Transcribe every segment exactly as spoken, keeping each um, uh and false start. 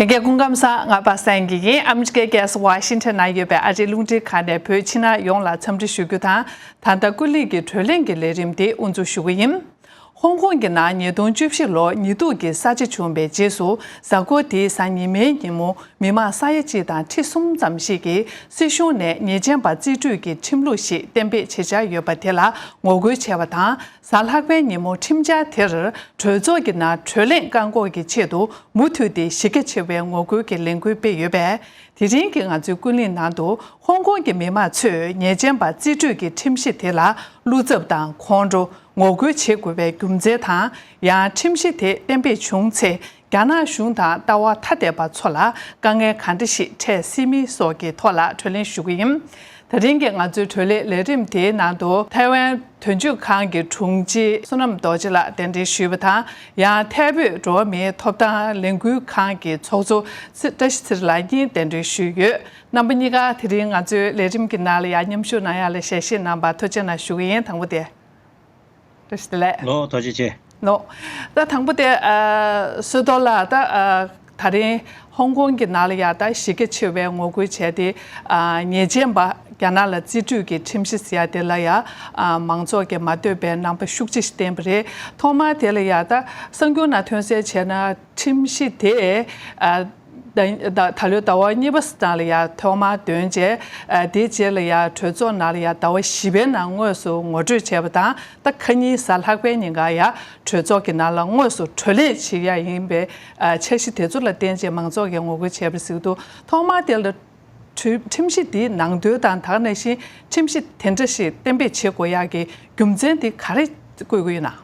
ལྷན་རྒྱས་སྐུ་ཁམས་བཟང་། ང་པ་སངས་སྐྱིད་ཡིན། ཨ་མི་རི་ཀའི་རྒྱལ་ས་ཝ་ཤིང་ཊོན་ན་ཡོད་པའི་ཨ་རིའི་རླུང་འཕྲིན་ཁང་ནས་བོད་ཕྱི་ནང་ཡོངས་ལ་འཚམས་འདྲི་ཞུ་རྒྱུ་དང་། ད་ལྟ་ཀུན་གླེང་གི་བགྲོ་གླེང་གི་ལས་རིམ་དེ་དབུ་འཛུགས་ཞུ་གི་ཡིན། ཧོང་ཀོང་གི་ནང་ཉིས་སྟོང་བཅུ་བཞི་ལོར་ཉི་གདུགས་ཀྱི་ས་ཆ་བྱུང་བའི་རྗེས་སུ། གཟའ་འཁོར་དེའི་གཟའ་ཉི་མའི་ཉིན་མོ། མི་མང་ས་ཡ་གཅིག་དང་ཁྲི་གསུམ་ཙམ་ཞིག་གིས་སྲིད་གཞུང་ནས་ཉེས་ཅན་པ་རྩིས་སྤྲོད་ཀྱི་ཁྲིམས་ལུགས་ཤིག་གཏན་འབེབས་བྱེད་འཆར་ཡོད་པ་དེ་ལ་ངོ་རྒོལ་བྱས་པ་དང་། གཟའ་ལྷག་པའི་ཉིན་མོ་ཁྲིམས་འཆར་དེར་གྲོས་ཚོགས་ཀྱི་ནང་གྲོས་གླེང་བཀག་འགོག་གི་ཆེད་དུ་མུ་མཐུད་དེ་གཞི་རྒྱ་ཆེ་བའི་ངོ་རྒོལ་གྱི་ལས་འགུལ་སྤེལ་ཡོད་པས། དེ་རིང་གི་ང་ཚོའི་ཀུན་གླེང་ནང་དུ་ཧོང་ཀོང་གི་མི་མང་ཚོས་ཉེས་ཅན་པ་རྩིས་སྤྲོད་ཀྱི་ཁྲིམས་གཞི་དེ་ལ་བློ་འཚབ་དང་ཁོང་ཁྲོ། ངོ་རྒོལ་བྱེད་དགོས་པའི་རྒྱུ་མཚན་དང་། ཡང་ཁྲིམས་གཞི་དེ་གཏན་འབེབས་བྱུང་ཚེ། རྒྱ་ནག་གཞུང་དང་ལྟ་བ་ཐ་དད་པ་ཚོ་ལ་དཀའ་ངལ་ག་འདྲ་ཞིག་འཕྲད་སྲིད་མིན་སོགས་ཀྱི་ཐོག་ལ་བགྲོ་གླེང་ཞུ་གི་ཡིན། དེ་རིང་གི་ང་ཚོའི་བགྲོ་གླེང་ལས་རིམ་དེའི་ནང་དུ་ཐའེ་ཝན་དོན་གཅོད་ཁང་གི་དྲུང་ཆེ་བསོད་ནམས་རྡོ་རྗེ་ལགས་གདན་འདྲེན་ཞུས་པ་དང་། ཡང་ཐའེ་བོད་འགྲོ་བ་མིའི་ཐོབ་ཐང་ལས་འགུལ་ཁང་གི་ཚོགས་གཙོ་བཀྲ་ཤིས་ཚེ་རིང་ལགས་གཉིས་གདན་འདྲེན་ཞུས་ཡོད། རྣམ་པ་གཉིས་ཀ་དེ་རིང་ང་ཚོའི་ལས་རིམ་གྱི་ནང་ལ་ཡང་མཉམ་ཞུགས་གནང་ཡག་ལ་ཞལ་བཞེས་གནང་བར་ཐུགས་རྗེ་གནང་ཞུ་གི་ཡིན། དང་པོ་དེ། བཀྲ་ཤིས་བདེ་ལེགས། ལོ་ཐུགས་རྗེ་ཆེ། ལོ། ད་དང་པོ་དེ། ཨ། བསོད་རྡོར་ལགས། ད། ཨ། ད་རིང་ཧོང་ཀོང་གི་ནང་ལ་ཡ་ད་གཞི་རྒྱ་ཆེ་བའི་ངོ་རྒོལ་བྱས་ཏེ། ཨ། ཉེས་ཅན་པ་རྒྱ་ནག་ལ་རྩིས་སྤྲོད་ཀྱི་ཁྲིམས་གཞི་ཟེར་ཡ་དེ་ལ་ཡ། ཨ། མང་ཚོགས་ཀྱིས་མ་འདོད་པའི་རྣམ་པ་ཤུགས་ཆེ་ཞིག་བསྟན་པ་རེད། ཐོག་མར་དེ་ལ་ཡ་ད་གསར་འགྱུར་ནང་ཐོན་གསལ་བྱས་ན། ཁྲིམས་གཞི་དེ། ཨ། ད་ད་ལོའི་ཟླ་བ་གཉིས་པ་ཙམ་ལ་ཡ་ཐོག་མར་འདོན་བྱས། ཨ། དེའི་རྗེས་ལ་ཡ་གྲོས་ཚོགས་ནང་ལ་ཡ་ཟླ་བ་བཞི་པའི་ནང་དངོས་སུ་ངོ་སྤྲོད་བྱས་པ་དང་། ད་ཁ་ཉིན་གཟའ་ལྷག་པའི་ཉིན་ཀ་ཡ་གྲོས་ཚོགས་ཀྱི་ནང་ལ་དངོས་སུ་གྲོས་གླེང་བྱེད་ཡ་ཡིན་པའི། ཨ། འཆར་གཞི་དེ་ཚོ་ལ་བརྟེན་བྱས་མང་ཚོགས་ཀྱིས་ངོ་རྒོལ་བྱས་པ་ཟེར་གྱི་འདུག་ཐོག་མར་དེ་ལ་ཁྲིམས་གཞི་དེའི་ནང་དོན་དང་། ད་ག་ནང་བཞིན་ཁྲིམས་གཞི་དེ་འདྲ་ཞིག་གཏན་འབེབས་བྱེད་དགོས་ཡག་གི་རྒྱུ་མཚན་དེ་ག་རེ་བཀོད་ཀྱི་ཡོད་ན།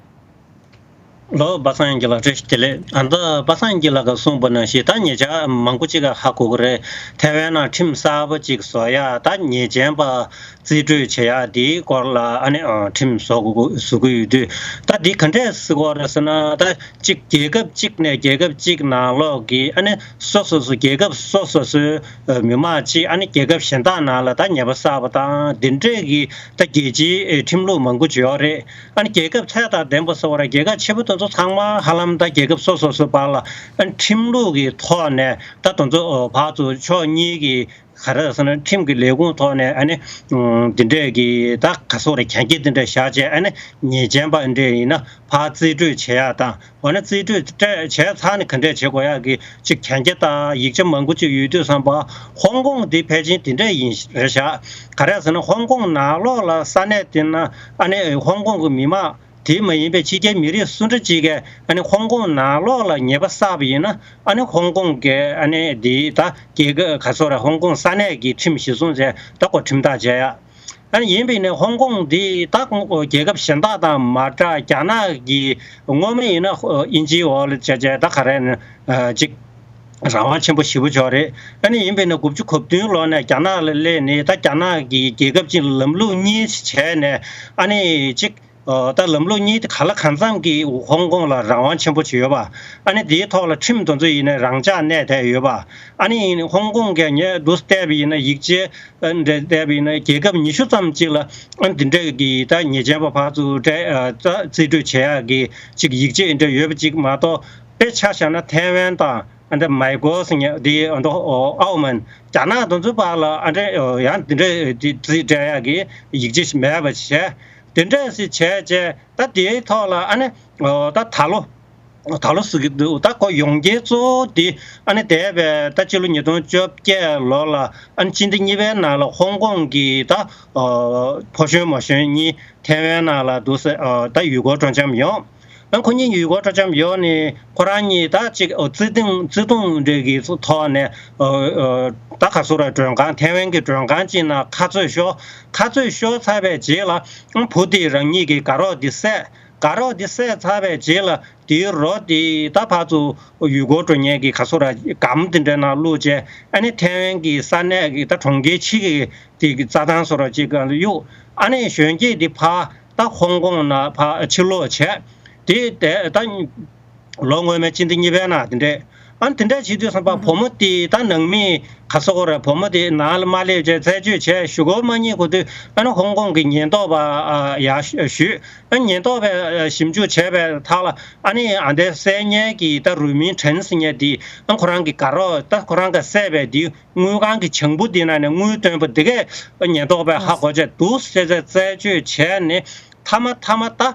ལོ། པ་སངས་སྐྱིད་ལགས་བཀྲ་ཤིས་བདེ་ལེགས། ཨ། ད་པ་སངས་སྐྱིད་ལགས་ཀྱིས་གསུངས་པ་ནང་བཞིན་ད་ཉེ་ཆར་མང་པོ་ཅིག་ག་ཧ་གོ་གི་རེད། ཐའེ་ཝན་ནང་ཁྲིམས་གསར་པ་ཅིག་བཟོ་ཡ། ད་ཉེས་ཅན་པ་རྩིས་སྤྲོད་བྱེད་ཡ་དེའི་སྐོར་ལ། ཨ་ནི། ཨ། ཁྲིམས་བཟོ་དགོས་བཟོ་གི་ཡོད་དུས། ད་འདི་ག་འདྲས་ཟེར་གྱི་ཡོད་རེད་ཟེར་ན། ད་གཅིག་རྒྱལ་ཁབ་གཅིག་ནས་རྒྱལ་ཁབ་གཅིག་ནང་ལོགས་ཀྱི། ཨ་ནི། སོ་སོ་སོ་རྒྱལ་ཁབ་སོ་སོ་སོའི་མི་མང་གཅིག་ཨ་ནི་རྒྱལ་ཁབ་གཞན་དག་ནང་ལ་ད་ཉེས་པ་བསགས་པ་དང་། འདི་འདྲས་ཀྱི་ད་རྒྱལ་སྤྱིའི་ཁྲིམས་ལུགས་མང་པོ་ཅིག་ཡོད་རེད། ཨ་ནི་རྒྱལ་ཁབ་ཚད་དང་ལྡན་པ་ཟེར་བ་རེད། རྒྱལ་ཁབ་ཆེ་པོ་དེ་ཚོ་ཚང་མ་ཧ་ལམ་ད་རྒྱལ་ཁབ་སོ་སོ་སོའི་བར་ལ། ཨ་ནི་ཁྲིམས་ལུགས་ཀྱི་ཐོག་ནས་ད་དེ་ཚོ་ཕར་ཚུར་ཕྱོགས་གཉིས་ཀྱི་ག་རེ་ཟེར་ན། ཁྲིམས་ཀྱི་ལས་ཁུངས་ཐོག་ནས། ཨ་ནི། ཨུམ། འདི་འདྲས་ཀྱི་ད་ག་ཚོད་རེད། གན་རྒྱ་འདི་འདྲས་བཞག་བྱས། ཨ་ནི་ཉེས་ཅན་པ་འདི་འདྲས་ཡིན་ན་ཕར་རྩིས་སྤྲོད་བྱེད་ཡ་དང་། འོ་ན་རྩིས་སྤྲོད་སྤྲད་བྱས་ཚར་ནས་ག་འདྲས་བྱེད་དགོས་ཡག་གི་ཅིག་གན་རྒྱ་དང་ཡིག་ཆ་མང་པོ་ཅིག་ཡོད་དུས་ཙམ་པ། ཧོང་ཀོང་འདི་ཕལ་ཆེར་འདི་འདྲས་ཡིན་རེད་བཞག་ག་རེ་ཟེར་ན། ཧོང་ཀོང་ནང་ལོགས་ལ་ས་གནས་དེ་ན། ཨ་ནི་ཧོང་ཀོང་གི་མི་མང་། དེ་མ་ཡིན་པའི་ཕྱི་རྒྱལ་མི་རིགས་སུ་འདྲ་ཅིག་གིས། ཨ་ནི་ཧོང་ཀོང་ནང་ལོགས་ལ་ཉེས་པ་བསགས་པ་ཡིན་ན། ཨ་ནི་ཧོང་ཀོང་གི། ཨ་ནི་འདི་ད་རྒྱལ་ཁབ་ག་ཚོད་རེད། ཧོང་ཀོང་ས་གནས་ཀྱི་ཁྲིམས་གཞི་བཟུང་བྱས་ད་ཁོ་ཁྲིམས་ཐག་བཅད་ཡ། ཨ་ནི་ཡིན་པས་ནི་ཧོང་ཀོང་འདི་ད་རྒྱལ་ཁབ་གཞན་དག་དང་མ་འདྲ། རྒྱ་ནག་གི་སྔོན་མ་ཡིན་ན་དབྱིན་ཇིའི་འོག་ལ་བྱས་བྱས་ད་ག་རེ་ནི་ཅིག་རང་དབང་ཆེན་པོ་ཞེ་པོ་ཅིག་རེད། ཨ་ནི་ཡིན་པས་ནི་དགུ་བཅུ་གོ་བདུན་ལོ་ནས་རྒྱ་ནག་ལ་སླེབས་ནས། ད་རྒྱ་ནག་གི་རྒྱལ་ཁབ་ཅིག་ལ་ལམ་ལུགས་གཉིས་བྱས་ནས། ཨ་ནི་ཅིག་ཨོ། ད་ལམ་ལུགས་གཉིས་དེ་གང་ལ་གང་འཚམ་གྱིས་ཧོང་ཀོང་ལ་རང་དབང་ཆེན་པོ་ཅིག་ཡོད་པ། ཨ་ནི་དེའི་ཐོག་ལ་ཁྲིམས་དེ་ཚོ་ཡིན་ནའི་རང་འཇགས་གནས་བསྡད་ཡོད་པ། ཨ་ནི་ཧོང་ཀོང་གིས་ངས་འདུག་བལྟས་པ་ཡིན་ན། ཡིག་ཆ་འདྲ་བལྟས་པ་ཡིན་ན། རྒྱལ་ཁབ་ཉི་ཤུ་ཙམ་ཅིག་ལ། ཨ་ནི་དེ་འདྲས་ཀྱི་ད་ཉེས་ཅན་པ་ཕར་ཚུར་སྤྲད། ཨ། ད་རྩིས་སྤྲོད་བྱེད་ཡག་གི་ཅིག་ཡིག་ཆ་འདྲ་ཡོད་པ་ཅིག་མ་གཏོགས། དཔེ་ཆ་བཞག་ན་ཐའེ་ཝན་དང་། ཨ་འདྲ་མའི་ཀོ་ཟེར་མཁན་དེ། ཨ་འདྲ་ཨའོ་མོན། རྒྱ་ནག་དེ་ཚོའི་བར་ལ། ཨ་འདྲ་ཡང་དེ་འདྲ་རྩིས་སྤྲད་ཡག་གི་ཡིག་ཆ་ཞིག་མེད་པ་བྱས། དེ་འདྲ་ཞིག་བྱས་བྱས། ད་དེའི་ཐོག་ལ། ཨ་ནི། ཨོ། ད་ད་ལོ། ད་ལོ་ཟེར་གྱི་འདུག་ད་ཁོ་ཡོང་རྒྱུའི་གཙོ་བོ་དེ། ཨ་ནི་འདས་པའི་ད་སྤྱི་ལོ་ཉིས་སྟོང་བཅོ་བརྒྱད་ལོ་ལ། ཨ་ནི་སྤྱི་ཟླ་གཉིས་པའི་ནང་ལ་ཧོང་ཀོང་གི་ད། ཨོ། ཕོ་གཞོན་མོ་གཞོན་གཉིས་ཐའེ་ཝན་ནང་ལ་འདུག་སེ། ཨོ། ད་ཡུལ་སྐོར་སྤྲོ་འཆམ་ཡོང་། ཨ། ཁོ་གཉིས་ཡུལ་སྐོར་སྤྲོ་འཆམ་ཡོང་ནས། ཁོ་རང་གཉིས་ད་ཅིག་ཨོ། བརྩེ་དུང་བརྩེ་དུང་འདྲ་གི་ཐོག་ནས། ཨོ། ཨོ། ད་ག་ཚོད་རེད། མགྲོན་ཁང་། ཐའེ་ཝན་གྱི་མགྲོན་ཁང་ཅིག་ནང་ཁ་རྩོད་ཤོར། ཁ་རྩོད་ཤོར་ཚར་བའི་རྗེས་ལ། ཨ། བུ་དེས་རང་ཉིད་ཀྱི་དགའ་རོགས་དེ་བསད། དགའ་རོགས་དེ་བསད་ཚར་བའི་རྗེས་ལ། དེའི་རོ་དེ་ད་ཕར་ཚུར་ཡུལ་སྐོར་འགྲོ་མཁན་གྱི་ག་ཚོད་རེད། སྒམ་དེ་འདྲ་ནང་བླུགས་བྱས། ཨ་ནི་ཐའེ་ཝན་གྱི་ས་གནས་ཀྱི་ད་གྲོང་ཁྱེར་ཕྱི་གི་དེ་གི་རྩྭ་ཐང་བཟོ་འདྲ་ཅིག་ག་གཡུགས། ཨ་ནི་གཞོན་སྐྱེས་དེ་ཕར་ད་ཧོང་ཀོང་ནང་ཕར་ཕྱིར་ལོག་བྱས། དེ་དེ་ད་ལོ་སྔོན་མའི་སྤྱི་ཟླ་གཉིས་པའི་ནང་དེ་འདྲས། ཨ་ནི་དེ་འདྲ་བྱེད་དུས་ཙམ་པ་བུ་མོ་དེ་ད་ནང་མི་ག་ཟེར་དགོས་རེད། བུ་མོ་དེ་ནང་ལ་མ་སླེབས་བྱས་རྩད་གཅོད་བྱས་ཞུ་སྒོ་མ་རྙེད་གོ་དུས། ཨ་ནི་ཧོང་ཀོང་གི་ཉེན་རྟོག་པ་ཡར་ཞུས། ཨ་ཉེན་རྟོག་པས་ཞིབ་འཇུག་བྱས་པའི་ཐོག་ལ། ཨ་ནི་ཨ་འདའི་བསད་མཁན་གྱི་ད་རུས་མིང་ཁྲེན་ཟེར་མཁན་དེ། ཨ་ཁོ་རང་གི་དགའ་རོགས། ད་ཁོ་རང་ག་བསད་པའི་དེ་དངུལ་ཁང་གི་བྱང་བུ་དེ་ནང་ནས་དངུལ་བཏོན་པ་དེ་གས་ཉེན་རྟོག་པས་ཧ་གོ་བྱས་འདུག་ཟེར་བྱས་རྩད་གཅོད་བྱས་ནས། མཐའ་མ་མཐའ་མ་ད་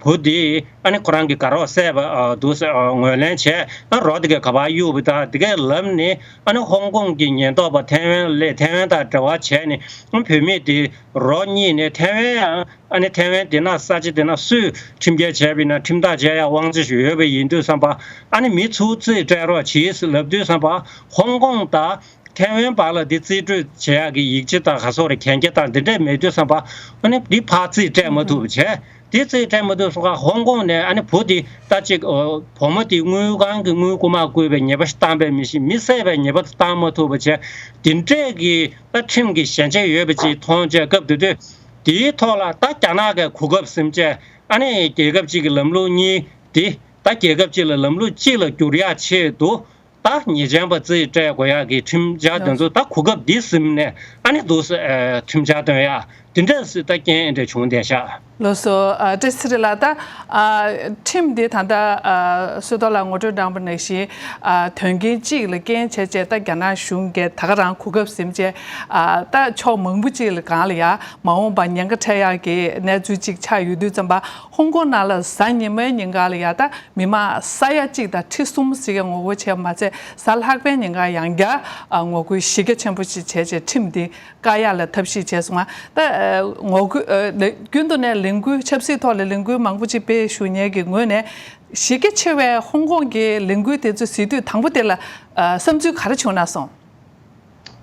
བུ་དེ་ཨ་ནི་ཁོ་རང་གི་དགའ་རོགས་བསད་པ་འདུག་ཟེར་ངོས་ལེན་བྱས། ཨ་རོ་དེ་གས་ག་པར་གཡུགས་པ་དང་དེ་གས་ལབ་ནས། ཨ་ནི་ཧོང་ཀོང་གི་ཉེན་རྟོག་པ་ཐེ་ཝན་སླེབས། ཐེ་ཝན་དང་འབྲེལ་བ་བྱས་ནས། ཨ་བུད་མེད་དེ་རོ་གཉིས་ནས་ཐེ་ཝན། ཨ་ནི་ཐེ་ཝན་དེ་ན་ས་ཆ་དེ་ན་སུས་ཁྲིམས་འགལ་བྱས་པ་ཡིན་ན་ཁྲིམས་ཐག་བཅད་ཡག་དབང་ཆ་ཞིག་ཡོད་པ་ཡིན་དུས་ཙམ་པ། ཨ་ནི་མི་ཚུར་རྩིས་སྤྲད་རོགས་གྱིས་ལབ་དུས་ཙམ་པ། ཧོང་ཀོང་དང་ཐེ་ཝན་བར་ལ་འདི་རྩིས་སྤྲོད་བྱེད་ཡག་གི་ཡིག་ཆ་དང་ག་ཟེར་དགོས་རེད། གན་རྒྱ་དང་འདི་འདྲས་མེད་དུས་ཙམ་པ། ཨ་ནི་འདི་ཕར་རྩིས་སྤྲད་མ་ཐུབ་པ་བྱས། དེ་རྩིས་སྤྲད་མ་ཐུབ་སོང་ཙང་ཧོང་ཀོང་ནས་ཨ་ནི་བུ་དེ་ད་ཅིག་བུ་མོ་དེ་དངུལ་ཁང་གི་དངུལ་རྐུ་མ་བརྐུས་པའི་ཉེས་པ་ཞིག་བཏང་པས་མི་ཤེས། མི་བསད་པའི་ཉེས་པ་དེ་བཏང་མ་ཐུབ་པ་བྱས། འདི་འདྲས་ཀྱི་ད་ཁྲིམས་ཀྱི་ཞན་ཆ་ཡོད་པ་ཅིག་མཐོང་བྱས། སྐབས་དེ་དུས་དེའི་ཐོག་ལ་ད་རྒྱ་ནག་གིས་གོ་སྐབས་ཟིན་བྱས། ཨ་ནི་རྒྱལ་ཁབ་གཅིག་གི་ལམ་ལུགས་གཉིས་དེ་ད་རྒྱལ་ཁབ་གཅིག་ལ་ལམ་ལུགས་གཅིག་ལ་བསྒྱུར་ཡག་ཆེད་དུ། ད་ཉེས་ཅན་པ་རྩིས་སྤྲད་དགོས་ཡག་གི་ཁྲིམས་འཆར་དེ་ཚོ་ད་གོ་སྐབས་འདི་ཟིན་ནས། ཨ་ནི་འདུག་སེ་ཁྲིམས་འཆར་བཏོན་ཡག་དེ་འདྲས་སེ་ད་རྐྱེན་འདྲ་བྱུང་བསྡད་ཤག་ལགས་སོ། ཨ་བཀྲ་ཤིས་ཚེ་རིང་ལགས། ད་ཨ་ཁྲིམས་འདི་ད་ལྟ་ཨ་བསོད་རྡོར་ལགས་ངོ་སྤྲོད་གནང་པ་ནང་བཞིན། ཨ་དོན་རྐྱེན་གཅིག་ལ་རྐྱེན་བྱས་བྱས་ད་རྒྱ་ནག་གཞུང་གིས་ད་ག་རང་གོ་སྐབས་ཟིན་བྱས། ཨ་ད་ཕྱོགས་མང་པོ་ཅིག་ལ་སྒང་ལ་ཡ་མ་འོངས་པར་ཉེན་ཁ་འཕྲད་ཡག་གི་གནས་ཚུལ་ཅིག་ཆགས་ཡོད་དུས་ཙམ་པ། ཧོང་ཀོང་ནང་ལ་གཟའ་ཉི་མའི་ཉིན་ག་ལ་ཡ་ད་མི་མང་ས་ཡ་གཅིག་དང་ཁྲི་གསུམ་ཟེར་གྱི་ངོ་རྒོལ་བྱས་མ་ཚད། གཟའ་ལྷག་པའི་ཉིན་ག་ཡང་བསྐྱར་ཨ་ངོ་རྒོལ་གཞི་རྒྱ་ཆེན་པོ་ཞིག་བྱས་བྱས་ཁྲིམས་འདི་བཀག་ཡག་ལ་ཐབས་ཤེས་བྱས་སོང་ང་། ད་ཨ་ངོ་རྒོལ་ཨ་ལས་རྒྱུན་དུ་ནས་ལས་འགུལ་ཆབ་སྲིད་ཐོག་ལ་ལས་འགུལ་མང་པོ་ཅིག་སྤེལ་བཞུགས་མཁན་གྱི་ངོས་ནས། གཞི་རྒྱ་ཆེ་བའི་ཧོང་ཀོང་གི་ལས་འགུལ་དེ་ཚོ་གཟིགས་དུས་དང་པོ་དེ་ལ་ཨ་བསམ་ཚུལ་ག་རེ་བྱུང་ན་སོང་།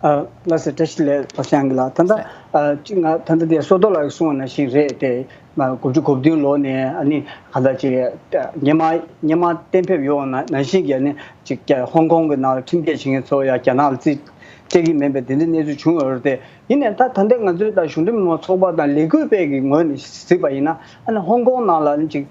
ཨ་ལགས་སོ། བཀྲ་ཤིས་བདེ་ལེགས་ལྷ་བཟང་གི་ལགས། ད་ལྟ་ཨ་གཅིག་ང་ད་ལྟ་དེ་བསོད་རྡོར་ལགས་ཀྱིས་གསུངས་པ་ནང་བཞིན་རེད་དེ། མ་དགུ་བཅུ་གོ་བདུན་ལོ་ནས་ཨ་ནི་ག་ད་ཅིག་སྔོན་མ་སྔོན་མ་གཏན་འབེབས་ཡོད་པ་ནང་བཞིན་གྱི་ཨ་ནི་ཅིག་ཀྱ་ཧོང་ཀོང་གི་ནང་ལ་ཁྲིམས་འགལ་བྱེད་མཁན་ཚོ་ཡ་རྒྱ་ནག་ལ་རྩིས་སྤྲད་ཀྱི་མིན་པའི་དེ་འདྲའི་གནས་ཚུལ་བྱུང་ཡོད་རེད་དེ། ཡིན་ནའི་ད་ད་ལྟའི་ང་ཚོའི་ད་གཞུང་འབྲེལ་མི་མང་ཚོགས་པ་དང་ལས་འགུལ་སྤེལ་གྱི་ངོས་ནས་གཟིགས་པ་ཡིན་ན། ཨ་ནི་ཧོང་ཀོང་ནང་ལ་ཨ་ནི་ཅིག་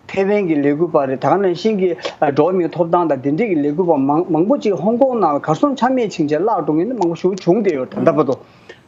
ཐེ་ཝན་གྱི་ལས་འགུལ་པ་རེད། ད་ག་ནང་བཞིན་གྱི་ཨ་འགྲོ་བ་མིའི་ཐོབ་ཐང་དང་དེ་འདྲའི་གི་ལས་འགུལ་པ་མང་མང་པོ་ཅིག་ཧོང་ཀོང་ནང་ལ་གར་སོང་ཆ་མེད་ཕྱིན་བྱས་བརླག་འགྲོ་མཁན་ནི་མང་པོ་ཞིག་བྱུང་བསྡད་ཡོད་ད་ལྟ་བར་དུ།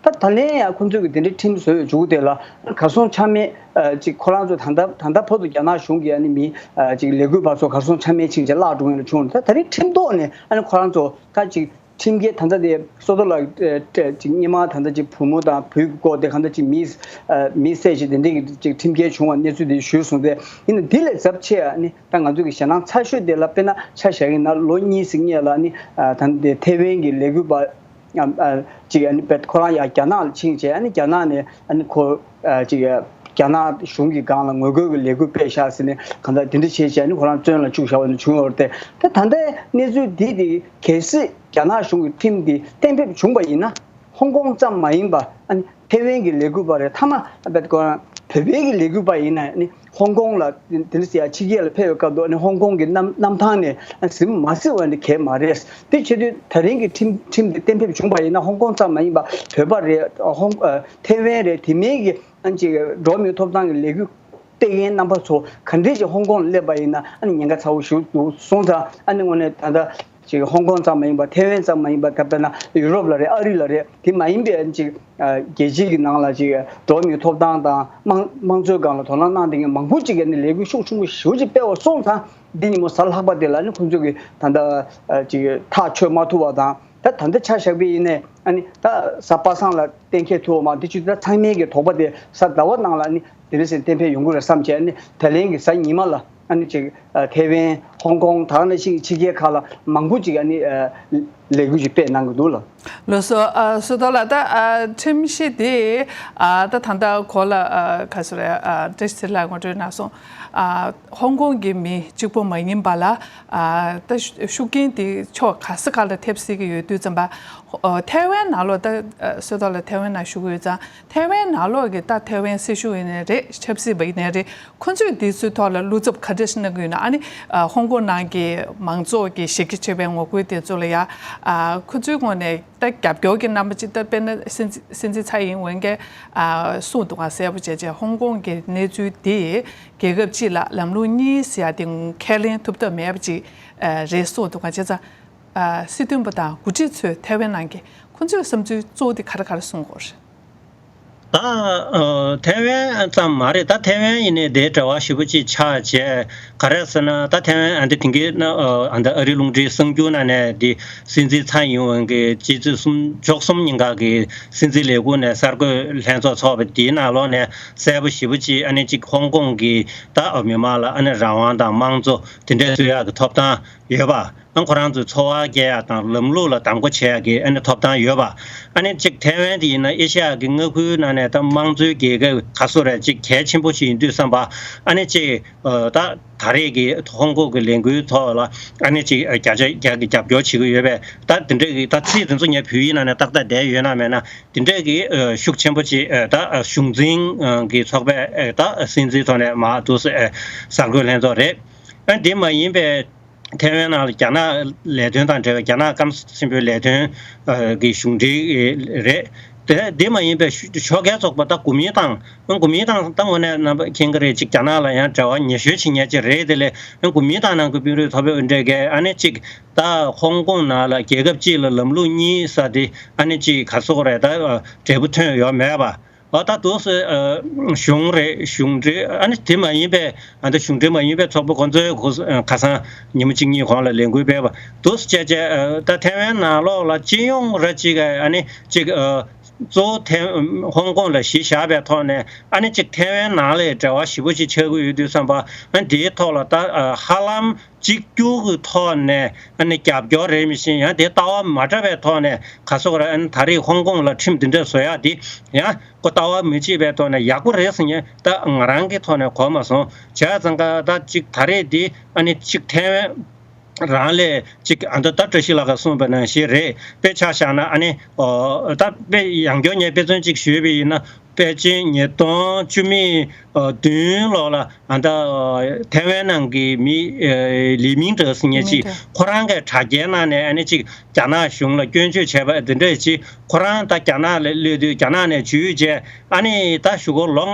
ད་ད་ལན་ཡང་ཁོང་ཚོས་གི་དེ་འདྲའི་ཁྲིམས་བཟོས་ཡོད་འཇུག་དེ་ལ་གར་སོང་ཆ་མེད་ཨ་ཅིག་ཁོ་རང་ཚོ་ད་ལྟ་ད་ལྟ་བར་དུ་རྒྱ་ནག་གཞུང་གི་ཨ་ནི་མི་ཨ་ཅིག་ལས་འགུལ་པ་ཚོ་གར་སོང་ཆ་མེད་ཕྱིན་བྱས་བརླག་འགྲོ་མཁན་ལ་བྱུང་། ད་ད་རེས་ཁྲིམས་ཐོག་ནས་ཨ་ནི་ཁོ་རང་ཚོ་ད་ཅིག་ཁྲིམས་འགལ་ད་ལྟ་དེ་བསོད་རྡོར་ལགས་ཨ་ཅིག་སྔོན་མ་ད་ལྟ་ཅིག་བུ་མོ་དང་བུའི་སྐོར་དེ་གང་ལྟར་ཅིག་མི་ཨ་མི་བསད་བྱས་དེ་འདྲའི་གི་ཅིག་ཁྲིམས་འགལ་བྱུང་བ་གནས་ཚུལ་དེ་ཞུས་སོང་སྟེ། ཡིན་ན་འདི་ལས་ཚབས་ཆེ་ཨ་ནི་ད་ང་ཚོ་གི་ཞེད་སྣང་ཚ་ཤོས་དེ་ལ་དཔེར་ན་ཆ་བཞག་ཡིན་ན་ལོ་གཉིས་ཙམ་སྔོན་ལ་ཨ་ནི་ཨ་ད་ལྟ་དེ་ཐེ་ཝན་གྱི་ལས་འགུལ་པ་ཨ་ཨ་ཅིག་ཨ་ནི་ཁོ་རང་ཡང་རྒྱ་ནག་ལ་ཕྱིན་བྱས། ཨ་ནི་རྒྱ་ནག་ནས་ཨ་ནི་ཁོ་ཨ་ཅིག་རྒྱ་ནག་གཞུང་གི་སྒང་ལ་ངོ་རྒོལ་གྱི་ལས་འགུལ་སྤེལ་བཞག་ཟེར་ནས་གང་ལྟར་དེ་འདྲ་བྱས་བྱས་ཨ་ནི་ཁོ་རང་བཙོན་ལ་བཅུག་བཞག་པ་ནི་བྱུང་ཡོད་རེད་དེ། ད་ད་ལྟའི་གནས་ཚུལ་འདི་དེ་གལ་སྲིད་རྒྱ་ནག་གཞུང་གི་ཁྲིམས་འདི་གཏན་འབེབས་བྱུང་བ་ཡིན་ན། ཧོང་ཀོང་ཙམ་མ་ཡིན་པ་ཨ་ནི་ཐེ་ཝན་གྱི་ལས་འགུལ་པ་རེད། མཐའ་མ་ཨ་བོད་པའི་གི་ལས་འགུལ་པ་ཡིན་ན་ཨ་ནི་ཧོང་ཀོང་ལ་དེ་འདྲ་ཟེར་ཡ་ཕྱི་རྒྱལ་ལ་ཕེབས་པའི་སྐབས་དུ་ཨ་ནི་ཧོང་ཀོང་གི་གནམ་གནམ་ཐང་ནས་ཨ་གཟིམ་མ་སྲིད་པ་ནི་གལ་མ་རེད། དེ་བྱེད་དུས་ད་རིང་གི་ཁྲིམས་ཁྲིམས་དེ་གཏན་འབེབས་བྱུང་བ་ཡིན་ན། ཧོང་ཀོང་ཙམ་མ་ཡིན་པ་བོད་པ་རེད། ཧོང་ཨ་ཐེ་ཝན་རེད། དེ་མིན་གྱི་ཨ་ཅིག་འགྲོ་བ་མིའི་ཐོབ་ཐང་གི་ལས་འགུལ་སྤེལ་མཁན་རྣམ་པ་ཚོ་ག་འདྲས་ཀྱི་ཧོང་ཀོང་ལ་སླེབས་པ་ཡིན་ན་ཨ་ནི་ཉེན་ཁ་ཚ་བོ་ཞིག་འདུག་སོང་ཙང་། ཨ་ནི་དངོས་གནས་ད་ལྟ་ཅིག་ཧོང་ཀོང་ཙམ་མ་ཡིན་པ། ཐེ་ཝན་ཙམ་མ་ཡིན་པ། ད་དཔེར་ན་ཡུ་རོབ་ལ་རེད། ཨ་རི་ལ་རེད། དེ་མ་ཡིན་པའི་ཅིག་རྒྱལ་སྤྱི་གི་ནང་ལ་ཅིག་འགྲོ་བ་མིའི་ཐོབ་ཐང་དང་དམངས་དམངས་གཙོའི་སྒང་ལ་དོ་སྣང་གནང་བསྡད་མཁན་མང་པོ་ཅིག་གིས་ནི་ལས་འགུལ་ཤུགས་ཆེན་པོ་ཞེ་པོ་ཅིག་སྤེལ་བ་སོང་ཙང་། འདི་ཉིན་མོ་གཟའ་ལྷག་པ་དེ་ལ་ནི་ཁོང་ཚོ་གིས་ད་ལྟ་ཅིག་ཐག་ཆོད་མ་ཐུབ་པ་དང་། ད་ད་ལྟ་ཆ་བཞག་པ་ཡིན་ནའི་ཨ་ནི་ད་གཟའ་པ་སངས་ལ་གཏན་འཁེལ་ཐུབ་པ་མ་དེ་བྱུང་ད་ཚང་མའི་གི་དོགས་པ་དེ་གཟའ་ཟླ་བ་ནང་ལ་ནི་དེ་རིང་སེ་གཏན་འཁེལ་ཡོང་གི་རེད་བསམ་བྱས། ཨ་ནི་ད་ལན་གྱི་གཟའ་ཉི་མ་ལ་ཨ་ནི་ཅིག་ཐེ་ཝན། ཧོང་ཀོང་། ད་ག་ནང་བཞིན་ཕྱི་རྒྱལ་ཁག་ལ་མང་པོ་ཅིག་ཨ་ནི་ལས་འགུལ་ཅིག་སྤེལ་གནང་གི་འདུག་ལ། ལགས་སོ། ཨ་བསོད་རྡོར་ལགས། ད་ཨ་ཁྲིམས་གཞི་དེ་ཨ་ད་ད་ལྟ་གོ་ལ་ཨ་ག་ཟེར་རེད། ཨ་བཀྲ་ཤིས་ཚེ་རིང་ལགས་ངོ་སྤྲོད་གནང་སོང་། ཨ་ཧོང་ཀོང་གི་མི་གཅིག་པོ་མ་ཡིན་པ་ལ་ཨ་ད་ཤུགས་རྐྱེན་དེ་ཕྱོགས་ག་ས་ག་ལ་ཐེབས་སྲིད་ཀྱི་ཡོད་དུས་ཙམ་པ། ཨ་ཐེ་ཝན་ནང་ལོགས། ད་ཨ་བསོད་རྡོར་ལགས་ཐེ་ཝན་ནང་བཞུགས་ཡོད་ཙང་། ཐེ་ཝན་ནང་ལོགས་ཀྱི་ད་ཐེ་ཝན་སྲིད་གཞུང་ཡིན་ནའི་རེད། ཆབ་སྲིད་པ་ཡིན་ནའི་རེད། ཁོ་ཚོས་འདི་ཚོའི་ཐོག་ལ་བློ་འཚབ་ག་འདྲ་ཞིག་གནང་གི་ཡོད་ན། ཨ་ནི་ཨ་ཧོང་ཀོང་ནང་གི་མང་ཚོགས་ཀྱི་གཞི་རྒྱ་ཆེ་བའི་ངོ་རྒོལ་དེ་ཚོ་ལ་ཡ་ ཨ། ཁོ་ཚོའི་ངོས་ནས་ད་རྒྱབ་སྐྱོར་གྱི་རྣམ་པ་ཅིག་ད་དཔེར་ན་སྲིད་འཛིན་སྲིད་འཛིན་ཚའེ་ཡིན་ཝེན་གྱིས་ཨ་གསུངས་འདུག་ག་གསལ་པོ་བྱས་བྱས་ཧོང་ཀོང་གི་གནས་ཚུལ་འདི་རྒྱལ་ཁབ་གཅིག་ལ་ལམ་ལུགས་གཉིས་ཟེར་ཡ་དེ་ཁས་ལེན་ཐུབ་ཐབས་མེད་པ་ཅིག་ཨ་རེད་གསུངས་འདུག་ག་བྱས་ཙང་ཨ་སྲིད་དོན་པ་དང་འགོ་ཁྲིད་ཚོས་ཐའེ་ཝན་ནང་གི་ཁོ་ཚོའི་བསམ་ཚུལ་གཙོ་བོ་དེ་ག་རེ་ག་རེ་གསུངས་ཡོད་རེད། ད་ཨ་ཐའེ་ཝན་ཙམ་མ་རེད། ད་ཐའེ་ཝན་ཡིན་ནའི་དེའི་འབྲེལ་བ་ཞེ་པོ་ཅིག་ཆགས་བྱས། ག་རེ་ཟེར་ན་ད་ཐའེ་ཝན་ཨ་འདི་དེང་གི་ཨ་ད་ཨ་རི་རླུང་འཕྲིན་གསར་འགྱུར་ནང་ནས་འདི་སྲིད་འཛིན་ཚའེ་ཡིན་ཝེན་གྱིས་ཕྱི་ཚེས་གསུམ་ཕྱོགས་གསུམ་ཉིན་ག་གི་སྲིད་འཛིན་ལས་ཁུངས་ནས་གསར་འགོད་ལྷན་ཚོགས་ཚོགས་པ་དེའི་ནང་ལོགས་ནས་གསལ་པོ་ཞེ་པོ་ཅིག་ཨ་ནི་ཅིག་ཧོང་ཀོང་གི་ད་མི་མང་ལ་ཨ་ནི་རང་དབང་དང་དམངས་གཙོ་དེ་འདྲ་རྩོད་ཡག་གི་ཐོབ་ཐང་ཡོད་པ། ཨ་ཁོ་རང་ཚོའི་འཚོ་བ་སྐྱེལ་ཡག་དང་ལམ་ལུགས་ལ་གདམ་ག་བྱེད་ཡག་གི་ཨ་ནི་ཐོབ་ཐང་ཡོད་པ། ཨ་ནི་གཅིག་ཐའེ་ཝན་དེ་ཡིན་ན་ཨེ་ཤ་ཡ་གི་མངའ་ཁུལ་ནང་ནས་ད་དམངས་གཙོའི་རྒྱལ་ཁབ་ག་ཚོད་རེད་ཅིག་གལ་ཆེན་པོ་ཞིག་ཡིན་དུས་ཙམ་པ། ཨ་ནི་གཅིག་ཨ་ད་ད་རེས་ཀྱི་ཧོང་ཀོང་གི་ལས་འགུལ་ཐོག་ལ་ཨ་ནི་གཅིག་ཨ་བརྒྱ་ཆ་བརྒྱ་གི་རྒྱབ་སྐྱོར་བྱེད་ཀྱི་ཡོད་པས། ད་དེ་འདྲ་གི་ད་ཚིག་དེ་ཚོ་ངས་བོད་ཡིག་ནང་ནས་ཏག་ཏག་བསྡད་ཡོད་ན་མེད་ན་དེ་འདྲ་གི་ཨ་ཤུགས་ཆེན་པོ་ཅིག་ཨ་ད་ཨ་གཞུང་འཛིན་ཨ་གི་ཚོགས་པས་ཨ་ད་སྲིད་འཛིན་ཐོག་ནས་མར་འདུག་སེ་ཨ་གསར་འགོད་ལྷན་ཚོགས་རེད། ཨ་དེ་མ་ཡིན་པའི་ཐའེ་ཝན་ནང་ལ་རྒྱ་ནག་ལས་དོན་དང་འབྲེལ་བའི་རྒྱ་ནག་སྐམ་ས་ཆེན་པོའི་ལས་དོན་ཨ་གི་གཞུང་འབྲེལ་རེད། དེ་དེ་མ་ཡིན་པའི་ཞུ་ཕྱོགས་འགལ་ཚོགས་པ་ད་གོ་མིན་ཏང་། གོ་མིན་ཏང་ད་དངོས་གནས་རྣམ་པ་མཁྱེན་གྱི་རེད། ཅིག་རྒྱ་ནག་ལ་ཡང་འབྲེལ་བ་ཉེ་ཤོས་བྱེད་མཁན་ཅིག་རེད། དེ་ལས་གོ་མིན་ཏང་ནང་གི་དཔོན་རིགས་མཐོ་པོའི་དབུ་ཁྲིད་ཀྱིས་ཨ་ནི་ཅིག་ད་ཧོང་ཀོང་ནང་ལ་རྒྱལ་ཁབ་གཅིག་ལ་ལམ་ལུགས་གཉིས་ཟེར་དེ་ཨ་ནི་ཅིག་ག་ཟེར་དགོས་རེད། ད་འབྲས་བུ་ཐོན་ཡོད་མེད་པ། ཨ་ད་དུང་སེ་ཨ་གཞུང་རེད། གཞུང་འབྲེལ་ཨ་ནི་དེ་མ་ཡིན་པའི་ཨ་ད་གཞུང་འབྲེལ་མ་ཡིན་པའི་ཚོགས་པ་ཁོང་ཚོའི་ཁོ་ཨ་ཁ་སང་ཉིན་མོ་གཅིག་གཉིས་གོང་ལ་ལས་འགུལ་སྤེལ་བ་དུས་སུ་བྱས་བྱས་ཨ་ད་ཐའེ་ཝན་ནང་ལོགས་ལ་སྤྱི་ཡོངས་ར་གཅིག་ཨ་ནི་གཅིག་ཨ་གཙོ་བོ་ཐའེ་ཧོང་ཀོང་ལ་གཞི་བཞག་པའི་ཐོག་ནས་ཨ་ནི་གཅིག་ཐའེ་ཝན་ནང་ལ་འབྲེལ་བ་ཞེ་པོ་ཅིག་ཆགས་ཀྱི་ཡོད་དུས་ཙམ་པ། ཨ་དེའི་ཐོག་ལ་ད་ཨ་ཧ་ལམ་གཅིག་གྱུར་གྱི་ཐོག་ནས་ཨ་ནི་རྒྱབ་སྐྱོར་རེད་མི་ཤེས། ཡང་དེ་ལྟ་བ་མ་འདྲ་བའི་ཐོག་ནས་ག་ཟེར་དགོས་རེད། ཨ་ནི་ད་རེས་ཧོང་ཀོང་ལ་ཁྲིམས་འདི་འདྲ་བཟོ་ཡག་འདི་ཡང་ཁོ་ལྟ་བ་མི་གཅིག་པའི་ཐོག་ནས་ཡག་པོ་རེད་ཟེར་མཁན་ད་ང་རང་གི་ཐོག་ནས་གོ་མ་སོང་། བྱས་ཙང་ཀ་ད་གཅིག་ད་རེས་འདི་ཨ་ནི་གཅིག་ཐའེ་ཝན་རང་ལས་གཅིག་ཨ་ད་ད་བཀྲ་ཤིས་ལགས་ཀྱིས་གསུངས་པ་ནང་བཞིན་རེད། དཔེ་ཆ་བཞག་ན་ཨ་ནི་ཨོ་ད་དཔེ་ཡང་བསྐྱར་ངས་དཔེ་མཚོན་གཅིག་ཞུས་པ་ཡིན་ན། པེ་ཅིན་ཉིས་སྟོང་བཅུ་མེད་བདུན་ལོ་ལ་ཨ་ད་ཐའེ་ཝན་ནང་གི་མི་ལི་མིང་ཏེ་ཟེར་མཁན་ཅིག་ཁོ་རང་གི་དྲ་རྒྱའི་ནང་ནས་ཨ་ནི་ཅིག་རྒྱ་ནག་གཞུང་ལ་སྐྱོན་བརྗོད་བྱས་པ་འདི་འདྲ་ཅིག་ཁོ་རང་ད་རྒྱ་ནག་ལ་སླེབས་དུས་རྒྱ་ནག་ནས་འཇུས་བྱས། ཨ་ནི་ད་ཞུ་གོ་ལོ་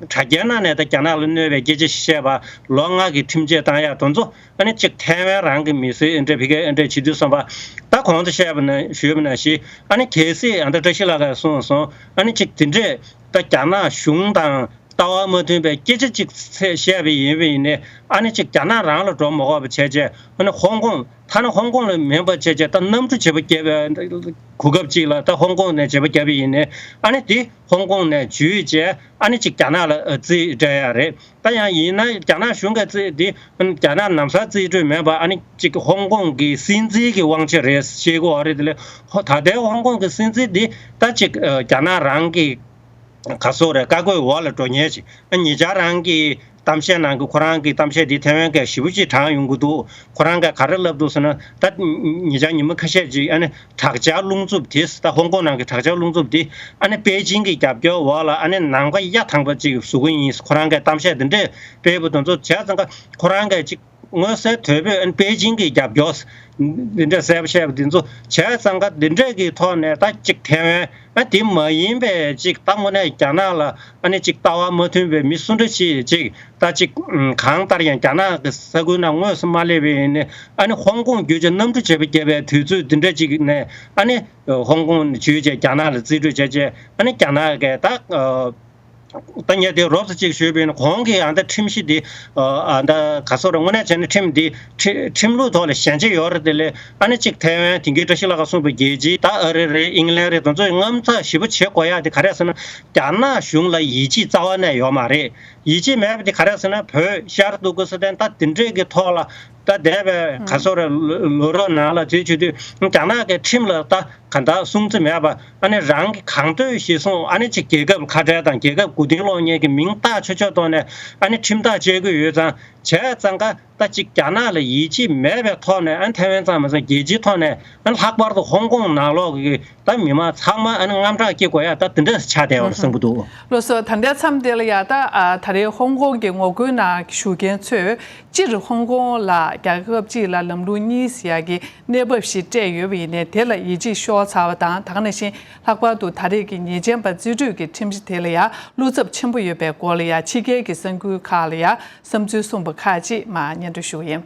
དྲ་རྒྱའི་ནང་ནས་ད་རྒྱ་ནག་ལ་གནོད་པའི་སྐད་ཆ་ཞིག་བཤད་པ་ལོ་ལྔ་གི་ཁྲིམས་ཆད་བཏང་ཡག་དེ་ཚོ། ཨ་ནི་གཅིག་ཐའེ་ཝན་རང་གི་མི་སེར་ཨེ་འདྲ་ཕི་ཀའི་ཨེ་འདྲ་བྱེད་དུས་ཙམ་པ། ད་གོང་དུ་བཤད་པ་ནང་ཞུས་པ་ནང་བཞིན་ཨ་ནི་གལ་སྲིད་ཨ་ད་བཀྲ་ཤིས་ལགས་ཀྱིས་གསུངས་སོང་། ཨ་ནི་གཅིག་དེ་འདྲས་ད་རྒྱ་ནག་གཞུང་དང་ལྟ་བ་མ་མཐུན་པའི་སྐད་ཆ་གཅིག་ཚད་བཤད་པ་ཡིན་པ་ཡིན་ནའི་ཨ་ནི་གཅིག་རྒྱ་ནག་རང་ལ་འགྲོ་མ་དགོས་པ་བྱས་བྱས། ཨ་ནི་ཧོང་ཀོང་ཐ་ན་ཧོང་ཀོང་ལ་མིན་པ་བྱས་བྱས་ད་གནམ་གྲུ་བྱེད་པ་བརྒྱབ་པའི་གོ་སྐབས་གཅིག་ལ་ད་ཧོང་ཀོང་ནས་བྱེད་པ་བརྒྱབ་པ་ཡིན་ནའི་ཨ་ནི་དེ་ཧོང་ཀོང་ནས་འཇུས་བྱས་ཨ་ནི་གཅིག་རྒྱ་ནག་ལ་རྩིས་སྤྲད་ཡག་རེད། ད་ཡང་ཡིན་ན་རྒྱ་ནག་གཞུང་གི་རྩིས་འདི་རྒྱ་ནག་ནམ་ཟླ་རྩིས་སྤྲོད་མེད་པ་ཨ་ནི་གཅིག་ཧོང་ཀོང་གི་སྲིད་འཛིན་གྱི་དབང་ཆ་རེད་ཞེས་གོ་བ་རེད། དེ་ལས་ཧོ་ད་ལྟའི་ཧོང་ཀོང་གི་སྲིད་འཛིན་འདི་ད་གཅིག་རྒྱ་ནག་རང་གི་ག་སོག་རེད་བཀའ་བཀོད་འོག་ལ་འགྲོ་ཉེན་ཅིག་ཨ་ཉེ་ཆར་རང་གི་གཏམ་བཤད་ནང་གི་ཁོ་རང་གི་གཏམ་བཤད་འདི་ཐའེ་ཝན་གས་ཞེ་པོ་ཅིག་དྲངས་ཡོང་གི་འདུག་ཁོ་རང་གས་ག་རེ་ལབ་འདུག་ཟེར་ན་ད་ཉེ་ཆར་ཉིན་མོ་ཁ་ཤས་ཅིག་ཨ་ནི། དྲག་ཆར་རླུང་འཚུབ་དེ་ད་ཧོང་ཀོང་ནང་གི་དྲག་ཆར་རླུང་འཚུབ་དེ་ཨ་ནི་པེ་ཅིང་གི་རྒྱབ་སྐྱོར་འོག་ལ་ཨ་ནི་ནམ་མཁའ་གཡའ་དྭངས་པ་ཅིག་བཟོ་གི་ཡིན་ཁོ་རང་གིས་གཏམ་བཤད་འདི་འདྲས་སྤེལ་བ་དེ་ཚོ་བྱས་ཙང་ཀ་ཁོ་རང་གིས་ཅིག་མངོན་གསལ་དོད་པོས་ཨ་ནི་པེ་ཅིང་གི་རྒྱབ་སྐྱོར་འདི་འདྲས་གསལ་པོ་བཤད་པ་དེ་ཚོ་བྱས་ཙང་ཀ་འདི་འདྲས་ཀྱི་ཐོག་ནས་ད་ཅིག་ཐའེ་ཝན་ཨ་དེ་མ་ཡིན་པའི་ཅིག་ད་དངོས་གནས་རྒྱ་ནག་ལ་ཨ་ནི་ཅིག་ལྟ་བ་མ་མཐུན་པའི་མི་སུ་འདྲ་ཞིག་ཅིག་ད་ཅིག་ཨུམ་གང་ལྟར་ཡང་རྒྱ་ནག་གི་ས་ཁུལ་ནང་དངོས་སུ་མ་སླེབས་པ་ཡིན་ནའི་ཨ་ནི་ཧོང་ཀོང་བརྒྱུད་བྱས་གནམ་གྲུ་བྱེད་པ་བརྒྱབ་པའི་དུས་ཚོད་འདི་འདྲ་ཅིག་ནས་ཨ་ནི་ཧོང་ཀོང་བརྒྱུད་བྱས་རྒྱ་ནག་ལ་རྩིས་སྤྲོད་བྱས་བྱས་ཨ་ནི་རྒྱ་ནག་གིས་ད་ཨ་ད་ངས་དེ་རོབ་ཙམ་ཅིག་ཞུས་པ་ཡིན་ན་གོང་གི་ཨ་ད་ཁྲིམས་གཞི་འདི་ཨ་ད་ག་སོག་རེད་དངོས་གནས་བྱས་ན་ཁྲིམས་འདི་ཁྲི་ཁྲིམས་ལུགས་ཐོག་ལ་ཞན་ཆ་ཡོད་རེད། དེ་ལས་ཨ་ནི་ཅིག་ཐའེ་ཝན་དེང་གི་བཀྲ་ཤིས་ལགས་ཀྱིས་གསུངས་པའི་རྒྱལ་སྤྱི་ད་ཨ་རི་རེད་ཨིང་ལན་རེད་དེ་ཚོས་དངངས་འཚབ་ཞེ་པོ་བྱེད་དགོས་ཡག་དེ་ག་རེ་ཟེར་ན་རྒྱ་ནག་གཞུང་ལ་ཡིད་ཆེས་རྩ་བ་ནས་ཡོད་མ་རེད། ཡིད་ཆེས་མེད་པ་དེ་ག་རེ་ཟེར་ན་བོད་ཤར་ཏུར་ཀི་སི་ཐན་ད་དེ་འདྲས་ཀྱི་ཐོག་ལ་ད་འདས་པའི་ག་སོག་རེད་ལོ་རབས་ནང་ལ་དུས་ཆུ་དུས་རྒྱ་ནག་གི་ཁྲིམས་ལ་ད་ག་ད་སྲུང་བརྩི་མེད་པ་ཨ་ནི་རང་གི་གང་འདོད་གཞིར་བཟུང་ཨ་ནི་ཅིག་རྒྱལ་ཁབ་ཁ་བྲལ་དང་རྒྱལ་ཁབ་མགོ་རྟིང་སློག་མཁན་གྱི་མིང་བཏགས་ཆོག་ཆོག་ཐོག་ནས་ཨ་ནི་ཁྲིམས་ཐག་བཅད་ཀྱི་ཡོད་ཙང་བྱས་ཙང་ཀ་ད་ཅིག་རྒྱ་ནག་ལ་ཡིད་ཆེས་མེད་པའི་ཐོག་ནས་ཨ་ཐའེ་ཝན་ཙམ་མ་ཟད་རྒྱལ་སྤྱིའི་ཐོག་ནས་ཨ་ལྷག་པར་དུ་ཧོང་ཀོང་ནང་ལོགས་ཀྱི་ད་མི་མང་ཚང་མ་ཨ་ནི་དངངས་སྐྲག་སྐྱེ་དགོས་ཡ་ད་དེ་འདྲ་ཆགས་བསྡད་པ་རེད་བསམ་གྱི་འདུག་ལགས་སོ། ད་ལྟའི་མཚམས་དེ་ལ་ཡ་ད་ཨ་ད་རེས་ཧོང་ཀོང་གི་ངོ་རྒོལ་ནང་བཞུགས་མཁན་ཚོས་སྤྱིར་ཧོང་ཀོང་ལ་རྒྱལ་ཁབ་གཅིག་ལ་ལམ་ལུགས་གཉིས་ཟེར་ཡ་གི་གནས་བབ་ཞིག་སྤྲད་ཡོད་པ་ཡིན་ནའི་དེ་ལ་ཡིད་ཆེས་ཤོར་ཚར་བ་དང་། ད་ག་ནང་བཞིན་ལྷག་པར་དུ་ད་རེས་ཀྱི་ཉེས་ཅན་པ་རྩིས་སྤྲོད་ཀྱི་ཁྲིམས་གཞི་དེ་ལ་ཡ་བློ་འཚབ་ཆེན་པོ་ཡོད་པའི་སྐོར་ལ་ཡ་ཕྱི་རྒྱལ་གྱི་གསར་འགྱུར་ཁག་ལ་ཡ་བསམ་ཚུལ་གསུངས་པ་ཁག་ཅིག་མར་སྙན་སྒྲོན་ཞུ་གི་ཡིན།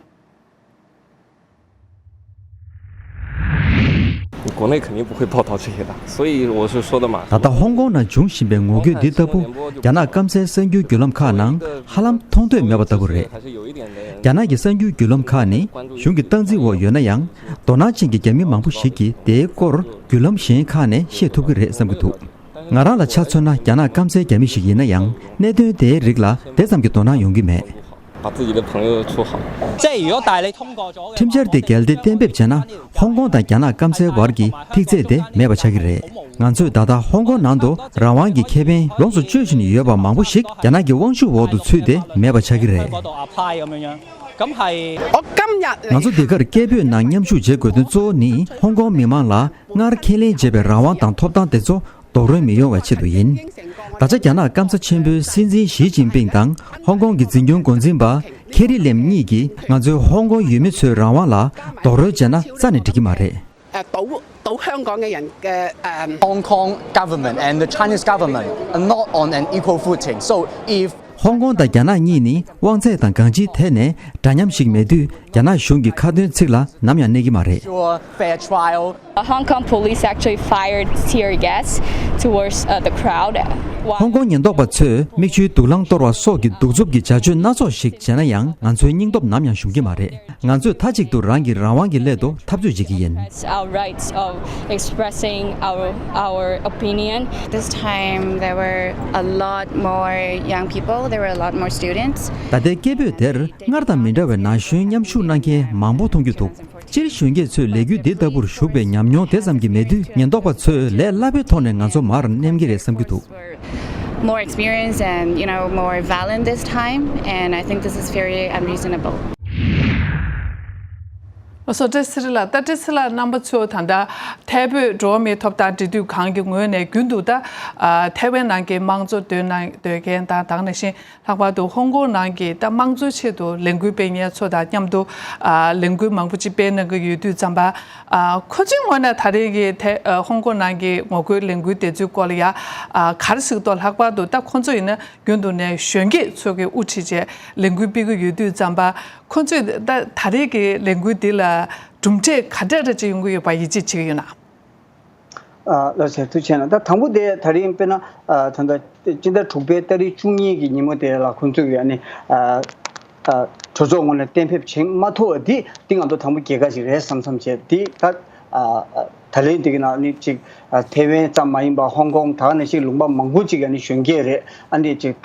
国内肯定不会报道这些的，所以我是说的嘛。 ད་ལྟ་ཧོང་ཀོང་ནང་འབྱུང་བཞིན་པའི་ངོ་རྒོལ་འདི་ལྟ་བུ་རྒྱ་ནག་སྐམ་སའི་གསར་འགྱུར་བརྒྱུད་ལམ་ཁག་ནང་ཧ་ལམ་མཐོང་ཐོས་མེད་པ་ལྟ་བུ་རེད། རྒྱ་ནག་གི་གསར་འགྱུར་བརྒྱུད་ལམ་ཁག་ནི་གཞུང་གི་སྟངས་འཛིན་འོག་ཡོད་ན་ཡང་དོ་སྣང་ཅན་གྱི་རྒྱ་མི་མང་པོ་ཞིག་གིས་དེའི་སྐོར་བརྒྱུད་ལམ་གཞན་ཁག་ནས་ཤེས་ཐུབ་ཀྱི་རེད་བསམ་གྱི་འདུག་ང་རང་ལ་ཆ་མཚོན་ན་རྒྱ་ནག་སྐམ་སའི་རྒྱ་མི་ཞིག་ཡིན་ན་ཡང་གནད་དོན་དེའི་རིགས་ལ་དེ་ཙམ་གྱི་དོ་སྣང་ཡོང་གི་མེད། 把自己的朋友处好。这如果代理通过咗嘅話， ཁྲིམས་འཆར་དེ་གལ་ཏེ་གཏན་འབེབས་བྱས་ན་ཧོང་ཀོང་དང་རྒྱ་ནག་སྐམ་སའི་བར་གྱི་ཐིག་ཚད་དེ་མེད་པ་ཆགས་ཀྱི་རེད། ང་ཚོས་ད་ལྟ་ཧོང་ཀོང་ནང་དུ་རང་དབང་གི་ཁེ་ཕན་ལོངས་སུ་སྤྱོད་བཞིན་ཡོད་པ་མང་པོ་ཞིག་རྒྱ་ནག་གི་དབང་ཤུགས་འོག་ཏུ་ཚུད་དེ་མེད་པ་ཆགས་ཀྱི་རེད། 嗰度apply咁樣樣，咁係 ང་ཚོ་འདི་གར་སྐད་འབོད་ནང་མཉམ་ཞུགས་བྱེད་དགོས་དོན་གཙོ་བོ་ནི་ཧོང་ཀོང་མི་མང་ལ་སྔར་ཁས་ལེན་བྱས་པའི་རང་དབང་དང་ཐོབ་ཐང་དེ་ཚོ་རྡོག་རོལ་མི་ཡོང་བའི་ཆེད་དུ་ཡིན། ད་ཆ་རྒྱ་ནག་སྐམ་ས་ཆེན་པོའི་སྲིད་འཛིན་ཞི་ཅིན་ཕིང་དང་ ཧོང་ཀོང་གི་འཛིན་སྐྱོང་འགོ་འཛིན་པ་ཁེ་རི་ལེམ་གཉིས་ཀྱིས་ང་ཚོའི་ཧོང་ཀོང་ཡུལ་མི་ཚོའི་རང་དབང་ལ་རྡོག་རོལ་བྱས་ན་རྩ་ནས་འགྲིག་གི་མ་རེད། 誒，倒倒香港嘅人嘅誒 Hong Kong government and the Chinese government are not on an equal footing. So if ཧོང་ཀོང་དང་རྒྱ་ནག་གཉིས་ནི་དབང་ཚད་དང་གང་ཅིའི་ཐད་ནས་འདྲ་མཉམ་ཞིག་མེད་དུས་རྒྱ་ནག་གཞུང་གི་ཁ་འདོན་ཚིག་ལ་ནམ་ཡང་གནས་ཀྱི་མ་རེད། Sure, fair trial. Hong Kong police actually fired tear gas towards uh, the crowd. While ཧོང་ཀོང་ཉེན་རྟོག་པ་ཚོས་མིག་ཆུའི་དུག་རླངས་གཏོར་བ་སོགས་ཀྱི་གདུག་རྩུབ་ཀྱི་བྱ་སྤྱོད་སྣ་ཚོགས་ཤིག་བྱས་ན་ཡང་ང་ཚོའི་སྙིང་སྟོབས་ནམ་ཡང་ཞུམ་གྱི་མ་རེད། ང་ཚོས་མཐའ་གཅིག་ཏུ་རང་གི་རང་དབང་གི་སླད་དུ་འཐབ་རྩོད་བྱེད་ཀྱི་ཡིན། That's our rights of expressing our our opinion. This time there were a lot more young people. There were a lot more students. ད་ལྟའི་སྐད་འབོད་དེར་སྔར་དང་མི་འདྲ་བའི་ན་གཞོན་མཉམ་ཞུགས་གནང་མཁན་མང་པོ་མཐོང་རྒྱུ་འདུག་སྤྱིར་གཞོན་སྐྱེས་ཚོས་ལས་འགུལ་འདི་ལྟ་བུར་ཞུགས་པའི་ཉམས་མྱོང་དེ་ཙམ་གྱིས་མེད་དུས་ཉེན་རྟོག་པ་ཚོས་ལས་སླ་པོའི་ཐོག་ནས་ང་ཚོ་མར་མནན་གྱི་རེད་བསམ་གྱི་འདུག More experience and you know more violent this time, and I think this is very unreasonable. སོ་བཀྲ་ཤིས་ལགས། ད་བཀྲ་ཤིས་ལགས་རྣམ་པ་ཚོ་ད་ལྟ་ཐའེ་བོད་འགྲོ་བ་མིའི་ཐོབ་ཐང་འབྲེལ་མཐུད་ཁང་གི་ངོས་ནས་རྒྱུན་དུ་ད་ཐའེ་ཝན་ནང་གི་དམངས་གཙོ་འདོན་གནང་འདོད་མཁན་དང་། ད་ག་ནང་བཞིན་ལྷག་པར་དུ་ཧོང་ཀོང་ནང་གི་ད་དམངས་གཙོའི་ཆེད་དུ་ལས་འགུལ་སྤེལ་མཁན་ཚོ་དང་མཉམ་དུ་ལས་འགུལ་མང་པོ་ཅིག་སྤེལ་གནང་གི་ཡོད་དུས་ཙམ་པ། ཁོ་ཚོའི་ངོས་ནས་ད་རེས་ཀྱི་ཐའེ་ཧོང་ཀོང་ནང་གི་ངོ་རྒོལ་ལས་འགུལ་དེ་ཚོའི་སྐོར་ལ་ཡ་ག་རེ་ཟེར་གྱི་འདུག་ལྷག་པར་དུ་ད་ཁོ་ཚོ་ཡིན་ན་རྒྱུན་དུ་ནས་གཞོན་སྐྱེས་ཚོ་གིས་དབུ་ཁྲིད་བྱས་ལས་འགུལ་སྤེལ་གྱི་ཡོད་དུས་ཙམ་པ། ཁོ་ཚོས་ད་ད་རེས་ཀྱི་ལས་འགུལ་འདི་ལ་གྲུབ་འབྲས་ག་འདྲ་འདྲ་ཅིག་ཡོང་གི་ཡོད་པ་ཡིད་ཆེས་བྱེད་ཀྱི་ཡོད་ན། ཨ་ལགས་སོ། ཐུགས་རྗེ་ཆེ་གནང་། ད་དང་པོ་དེ་ད་རིང་དཔེར་ན་ཨ་ད་ལྟ་སྤྱི་ཟླ་དྲུག་པའི་ཏ་རིག་བཅུ་གཉིས་ཀྱི་ཉིན་མོ་དེ་ལ་ཁོང་ཚོས་ཀྱི་ཨ་ནི་ཨ་ཨ་གྲོས་ཚོགས་ངོས་ནས་གཏན་འབེབས་བྱེད་མ་ཐུབ་པ་འདི་འདི་ང་ཚོ་དང་པོ་རྒྱལ་ཁ་ཞིག་རེད་བསམ་བསམ་བྱས། འདི་ད་ཨ་ཨ་ད་ལན་འདི་གི་ནང་ནི་ཅིག་ཨ་ཐའེ་ཝན་ཙམ་མ་ཡིན་པར་ཧོང་ཀོང་ད་ག་ནང་བཞིན་ལུང་པ་མང་པོ་ཅིག་ཨ་ནི་གཞོན་སྐྱེས་རེད། ཨ་ནི་ཅིག་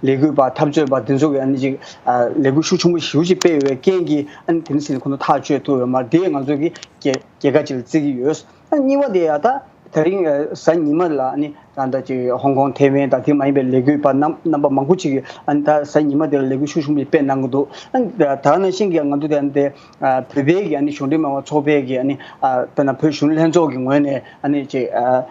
ལས་འགུལ་པ་འཐབ་རྩོད་པ་འདི་ཚོ་གི་ཨ་ནི་ཅིག་ཨ་ལས་འགུལ་ཤུགས་ཆེན་པོ་ཞེ་པོ་ཅིག་སྤེལ་ཡོད་པའི་རྐྱེན་གྱིས་ཨ་ནི་དེ་ནི་ཟིན་ཁོ་ན་ཐག་གཅོད་ཐུབ་ཡོད་མ་རེད། དེ་ང་ཚོ་གི་རྒྱལ་རྒྱལ་ཁ་ཅིག་ལ་བརྩི་གི་ཡོད། ཨ་གཉིས་པ་དེ་ཡང་ད་ད་རིང་གཟའ་ཉི་མ་ལ་ཨ་ནི་ད་ལྟ་ཅིག་ཧོང་ཀོང་ཐའེ་ཝན་དང་དེ་མ་ཡིན་པའི་ལས་འགུལ་པ་རྣམ་རྣམ་པ་མང་པོ་ཅིག་གིས་ཨ་ནི་ད་གཟའ་ཉི་མ་དེ་ལ་ལས་འགུལ་ཤུགས་ཆེན་པོ་ཞིག་སྤེལ་གནང་གི་འདུག་ཨ་ནི་ད་ག་ནང་བཞིན་གྱི་ང་ཚོ་དེ་ཨ་ནི་དེ་ཨ་བོད་པའི་གི་ཨ་ནི་གཞུང་འབྲེལ་མ་ཡིན་པ་ཚོགས་པའི་གི་ཨ་ནི་ཨ་དཔེར་ན་བོད་གཞོན་ནུ་ལྷན་ཚོགས་ཀྱི་ངོས་ནས་ཨ་ནི་ཅིག་ཨ་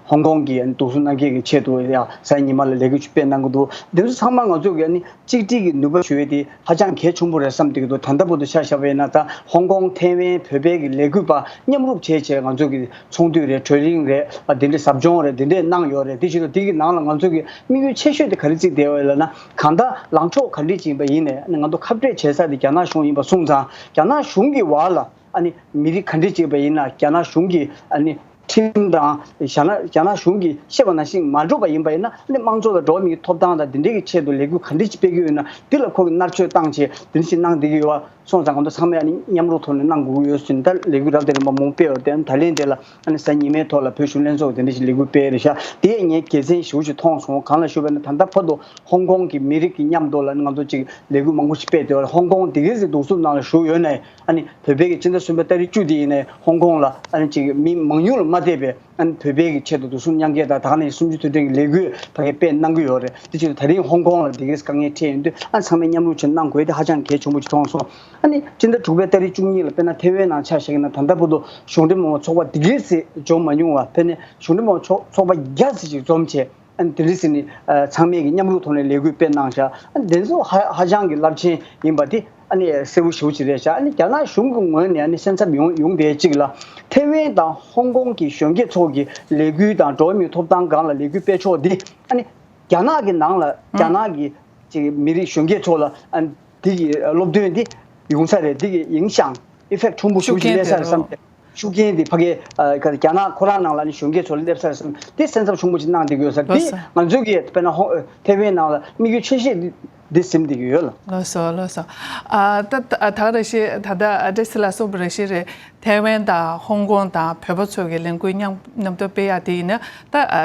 ཧོང་ཀོང་གི་ཨ་ནི་སྡུག་སྲུང་གནང་མཁན་གྱི་ཆེད་དུ་ཡང་གཟའ་ཉི་མ་ལ་ལས་འགུལ་ཅིག་སྤེལ་གནང་གི་འདུག་འདི་ཚོ་ཚང་མ་ང་ཚོ་གི་ཨ་ནི་གཅིག་སྒྲིལ་གྱི་ནུས་པ་ཞུ་ཡས་དེ་ཧ་ཅང་གལ་ཆེན་པོ་རེད་བསམ་བསྡད་ཀྱི་འདུག་ད་ལྟ་བར་དུ་ཆ་བཞག་པ་ཡིན་ན་ད་ཧོང་ཀོང་ཐའེ་ཝན་བོད་པའི་གི་ལས་འགུལ་པ་མཉམ་རུབ་བྱས་བྱས་ང་ཚོ་གི་ཚོགས་འདུ་རེད། གྲོས་གླེང་རེད། ཨ་དེ་འདྲའི་ཟབ་སྦྱོང་རེད། དེ་འདྲས་གནང་ཡོད་རེད། དེ་བཞིན་དུ་དེ་གི་ནང་ལ་ང་ཚོ་གི་དམིགས་ཡུལ་ཆེ་ཤོས་དེ་ག་རེ་བརྩིས་བསྡད་ཡོད་ལབ་ན། གང་ལྟར་ལངས་ཕྱོགས་ག་འདྲས་ཅིག་ཡིན་པ་ཡིན་ནའི་ང་ཚོ་ཁ་འབྲལ་བྱེད་ས་དེ་རྒྱ་ནག་གཞུང་ཡིན་པ་སོང་ཙང་། རྒྱ་ནག་གཞུང་གི་བར་ལ་ཨ་ནི་མི་རིགས་ག་འདྲས་ཅིག་ཡིན་པ་ཡིན་ན། རྒྱ་ནག་གཞུང་གི་ཨ་ནི་ཁྲིམས་དང་རྒྱ་ནག་རྒྱ་ནག་གཞུང་གིས་བཤད་པ་ནང་བཞིན་མ་འགྲུབ་པ་ཡིན་པ་ཡིན་ན། ཨ་ནི་དམངས་གཙོ་དང་འགྲོ་བ་མིའི་ཐོབ་ཐང་དང་དེ་འདྲའི་གི་ཆེད་དུ་ལས་འགུལ་ག་འདྲས་ཅིག་སྤེལ་གྱི་ཡོད་ན། འདི་ལ་ཁོ་གིས་མནར་གཅོད་བཏང་བྱས་དེ་འདྲ་ཞིག་གནང་བསྡད་ཀྱི་ཡོད་པ་སོང་ཙང་། ང་ཚོ་ཚང་མས་ཨ་ནི་མཉམ་རུབ་ཐོག་ནས་གནང་དགོས་ཀྱི་ཡོད་ཟེར་ནས་ད་ལས་འགུལ་རབ་དང་རིམ་པ་མང་པོ་སྤེལ་བ་དེ། ཨ་ནི་ད་ལན་དེ་ལ་ཨ་ནི་གཟའ་ཉི་མའི་ཐོག་ལ་བོད་གཞོན་ལྷན་ཚོགས་དེ་འདྲ་ཞིག་ལས་འགུལ་སྤེལ་རེད་ཤག་དེ་ངས་དགེ་མཚན་ཞེ་པོ་ཅིག་མཐོང་སོང་། གང་ལ་ཞུ་བ་ཡིན་ན་ད་ལྟ་བར་དུ་ཧོང་ཀོང་གི་མི་རིགས་ཀྱི་མཉམ་དུ་ལ་ང་ཚོ་ཅིག་ལས་འགུལ་མང་པོ་ཞིག་སྤེལ་ཏེ། ཧོང་ཀོང་དེ་གའི་ཟིག་སྡུག་སྲུང་ནང་ལ་བཞུགས་ཡོད་ནའི། ཨ་ནི་བོད་པའི་གི་སྤྱི་ཟླ་གསུམ་པའི་ཏ་རིག་བཅུ་དེ་ཡིན་ནའི་ཧོང་ཀོང་ལ་ཨ་ནི་ཅིག་མི་མང་ཉུང་ལ་ མ་བསྡད་པའི་ཨ་ནི་བོད་པའི་གི་ཆེད་དུ་དུག་སྲུང་མཉམ་འབྲེལ་དང་ད་ག་ནང་བཞིན་གསུམ་བཅུ་དུས་དྲན་གྱི་ལས་འགུལ་ཕ་གིར་སྤེལ་གནང་གི་ཡོད་རེད། དེ་ཕྱིར་ད་རིང་ཧོང་ཀོང་ལ་འདི་གའི་དཀའ་ངལ་འཕྲད་ཡོང་དུས་ཨ་ཚང་མས་མཉམ་རུབ་བྱས་གནང་དགོས་དེ་ཧ་ཅང་གལ་ཆེན་པོ་ཅིག་མཐོང་སོང་། ཨ་ནི་སྤྱི་ཟླ་དྲུག་པའི་ཏ་རིག་བཅུ་གཉིས་ལ་དཔེར་ན་ཐེ་ཝན་ནང་ཆ་བཞག་ན་ད་ལྟ་བར་དུ་གཞུང་འབྲེལ་མ་ཡིན་པ་ཚོགས་པ་འདི་གའི་ཚེ་འབྱོར་མ་མྱོང་བ། དཔེར་ན་གཞུང་འབྲེལ་མ་ཡིན་པ་ཚོགས་ཚོགས་པ་བརྒྱ་ཙམ་ཞིག་འཛོམས་བྱས། ཨ་ནི་དེ་འདྲ་ཟེར་ནས་ཨ་ཚང་མས་ཀྱི་མཉམ་རུབ་ཐོག་ནས་ལས་འགུལ་སྤེལ་གནང་བཞག་ཨ་ནི་དེ་ཚོ་ཧ་ཧ་ཅང་གི་རླབས་ཆེན་ཡིན་པ་དེ་ཨ་ནི་གསལ་པོ་ཞེ་པོ་ཅིག་རེད་བཞག་ཨ་ནི་རྒྱ་ནག་གཞུང་གི་ངོས་ནས་ཨ་ནི་སེམས་འཚབ་ཡོང་ཡོང་བསྡད་ཅིག་ལ་ཐེ་ཝན་དང་ཧོང་ཀོང་གི་གཞོན་སྐྱེས་ཚོ་གི་ལས་འགུལ་དང་འགྲོ་བ་མིའི་ཐོབ་ཐང་སྒང་ལ་ལས་འགུལ་སྤེལ་ཕྱོགས་འདི་ཨ་ནི་རྒྱ་ནག་གི་ནང་ལ་རྒྱ་ནག་གི་ཅིག་མི་རིགས་གཞོན་སྐྱེས་ཚོ་ལ་ཨ་ནི་དེ་གི་སློབ་སྟོན་འདི་ཡོང་ས་རེད། དེ་གི་影响effect ཆེན་པོ་ཤུགས་རྐྱེན་སླེབས་ས་རེད་བསམ་སྟེ། ཤུགས་རྐྱེན་དེ་ཕ་གི་ཨ་ག་རེ་རྒྱ་ནག་ཁོ་རང་ནང་ལ་ནི་གཞོན་སྐྱེས་ཚོ་ལ་སླེབས་ས་རེད་བསམ་དེ་སེམས་འཚབ་ཆེན་པོ་ཅིག་གནང་བསྡད་ཀྱི་ཡོད་ས་རེད། དེ་ང་ཚོས་ཀྱི་དཔེར་ན་ཧོ་ཨ་ཐེ་ཝན་ནང་ལ་དམིགས་ཡུལ་ཆེ་ཤོས་འདི་འདི་ཟིན་བསྡད་ཀྱི་ཡོད་ལ། ལགས་སོ་ལགས་སོ། ཨ་ད་ད་ད་རེ་ཞིག་ད་ལྟ་ཨ་བཀྲ་ཤིས་ལགས་གསུངས་པ་རེ་ཞིག་རེད། ཐེ་ཝན་དང་ཧོང་ཀོང་དང་བོད་པ་ཚོ་གི་ལས་འགུལ་མཉམ་མཉམ་དུ་སྤེལ་ཡག་དེ་ཡིན་ན་ད་ཨ་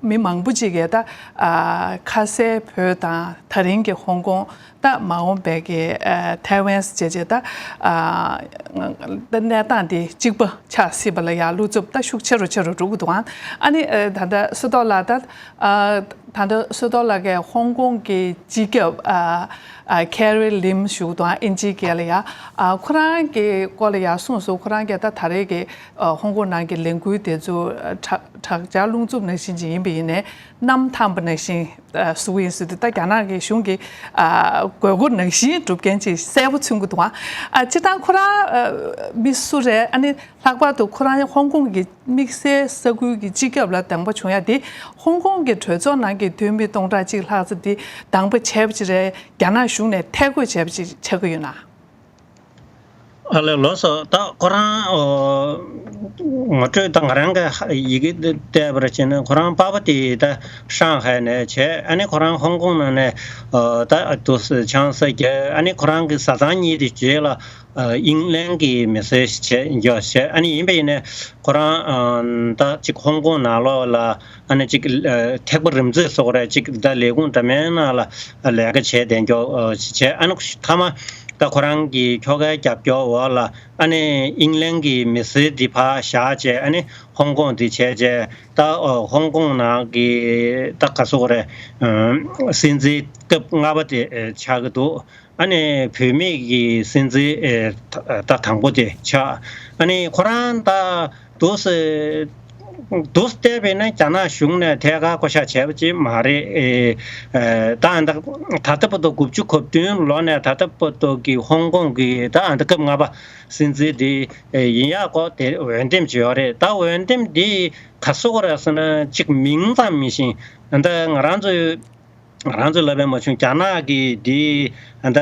མི་མང་པོ་ཅིག་གིས་ད་ཨ་ཁ་སའི་བོད་དང་ད་རིང་གི་ཧོང་ཀོང་ད་མ་འོངས་པའི་གི་ཨ་ཐའེ་ཝན་ཟེར་བྱས་ད་ཨ་ད་གནས་སྟངས་དེ་གཅིག་པ་ཆགས་སྲིད་པ་ལ་ཡང་བློ་འཚབ་ད་ཤུགས་ཆེ་རུ་ཆེ་རུ་འགྲོ་གི་འདུག་ཨ་ནི་ཨ་ད་ལྟ་བསོད་རྡོར་ལགས་ད་ཨ་ད་ལྟ་བསོད་རྡོར་ལགས་ཀྱིས་ཧོང་ཀོང་གི་སྤྱི་ཁྱབ་ཨ་ཨ་ཁེ་རི་ལིམ་ཞུ་གི་འདུག་ཨ་ཨིན་ཇིའི་སྐད་ལ་ཡང་ཨ་ཁོ་རང་གི་སྐོར་ལ་ཡང་གསུངས་སོང་། ཁོ་རང་གིས་ད་ད་རེས་ཀྱི་ཨ་ཧོང་ཀོང་ནང་གི་ལས་འགུལ་དེ་ཚོ་ཨ་དྲག་དྲག་ཆར་རླུང་འཚུབ་ནང་བཞིན་ཅིག་ཡིན་པ་ཡིན་ནའི་གནམ་ཐང་པ་ནང་བཞིན་ཨ་བཟོ་གི་ཡིན་ཟེར་དུས་ད་རྒྱ་ནག་གི་གཞུང་གི་ཨ་དགོས་མཁོ་ནང་བཞིན་སྒྲུབ་མཁན་ཅིག་གསལ་པོ་མཚོན་གྱི་འདུག་ཨ་སྤྱིར་བཏང་ཁོ་རང་ཨ་མི་སུ་རེད། ཨ་ནི་ལྷག་པར་དུ་ཁོ་རང་ཧོང་ཀོང་གི་དམིགས་བསལ་ས་ཁུལ་གྱི་སྤྱི་ཁྱབ་ལ་གདམ་པ་བྱུང་ཡ་དེ་ཧོང་ཀོང་གི་གྲོས་ཚོགས་ནང་གི་འཐུས་མི་སྟོང་ཕྲག་གཅིག་ལྷག་ཙམ་དེ་གདམ་པ་བྱས་པ་ཅིག་རེད། རྒྱ་ནག་གཞུང་ནས་ཐད་བསྐོས་བྱས་པ་ཅིག་ཆགས་ཀྱི་ཡོད་ན། ཨ་ལས་ལགས་སོ། ད་ཁོ་རང་ཨོ་ངོ་སྤྲོད་ད་ང་རང་གི་ཡི་གེ་བལྟས་པར་བྱས་ན་ཁོ་རང་པ་པ་དེ་ད་ཧྲང་ཧའེ་ནས་བྱས། ཨ་ནི་ཁོ་རང་ཧོང་ཀོང་ནང་ནས་ཨོ་ད་དུ་ཆང་ས་རྒྱ་ཨ་ནི་ཁོ་རང་གི་བཟའ་ཚང་གཉིས་དེ་རྗེས་ལ་ཨ་དབྱིན་ལན་གྱི་མི་སེར་བྱས་འགྱོ་བྱས། ཨ་ནི་ཡིན་པ་ཡིན་ན་ཁོ་རང་ཨ་ད་ཅིག་ཧོང་ཀོང་ནང་ལོགས་ལ་ཨ་ནི་ཅིག་ཨ་ཐེག་པ་རིམ་འཛེགས་སོགས་རེད། ཅིག་ད་ལས་ཁུངས་འདྲ་མིན་ནང་ལ་ལས་ཀ་བྱས་བསྡད་འགྱོ་བྱས། ཨ་ནི་མཐའ་མ་ད་ཁོ་རང་གི་ཁྱོ་གའི་རྒྱབ་སྐྱོར་འོག་ལ་ཨ་ནི་དབྱིན་ལན་གྱི་མི་སེར་འདི་ཕར་བཞག་བྱས། ཨ་ནི་ཧོང་ཀོང་འདི་བྱས་བྱས་ད་ཧོང་ཀོང་ནང་གི་ད་ག་ཟེར་དགོས་རེད། སྲིད་འཛིན་སྐབས་ལྔ་པ་དེ་ཆགས་ཀྱི་འདུག་ཨ་ནི་བུད་མེད་ཀྱི་སྲིད་འཛིན་ཨེ་ད་ད་དང་པོ་དེ་ཆགས། ཨ་ནི་ཁོ་རང་ད་དུས་དུས་བལྟས་པས་ན་རྒྱ་ནག་གཞུང་ནས་ཐད་ཀར་བསྐོ་བཞག་བྱས་པ་ཅིག་མ་རེད། ཨེ་ཨེ་ད་ཨ་ད་ད་ལྟ་བར་དུ་དགུ་བཅུ་གོ་བདུན་ལོ་ནས་ད་ལྟ་བར་དུ་གི་ཧོང་ཀོང་གི་ད་ཨ་ད་སྐབས་ལྔ་པ་སྲིད་འཛིན་དེ་ཨེ་ཡིན་ཡག་གོ་དེ་འོས་འདེམས་བྱས་ཡོད་རེད། ད་འོས་འདེམས་དེ་ག་སོགས་རེད་ཟེར་ན་ཅིག་མིང་ཙམ་མི་ཤེས། ཨ་ད་ང་རང་ཚོའི་ང་རང་ཚོས་ལབ་པས་མ་བྱུང་། རྒྱ་ནག་གི་འདི་ད་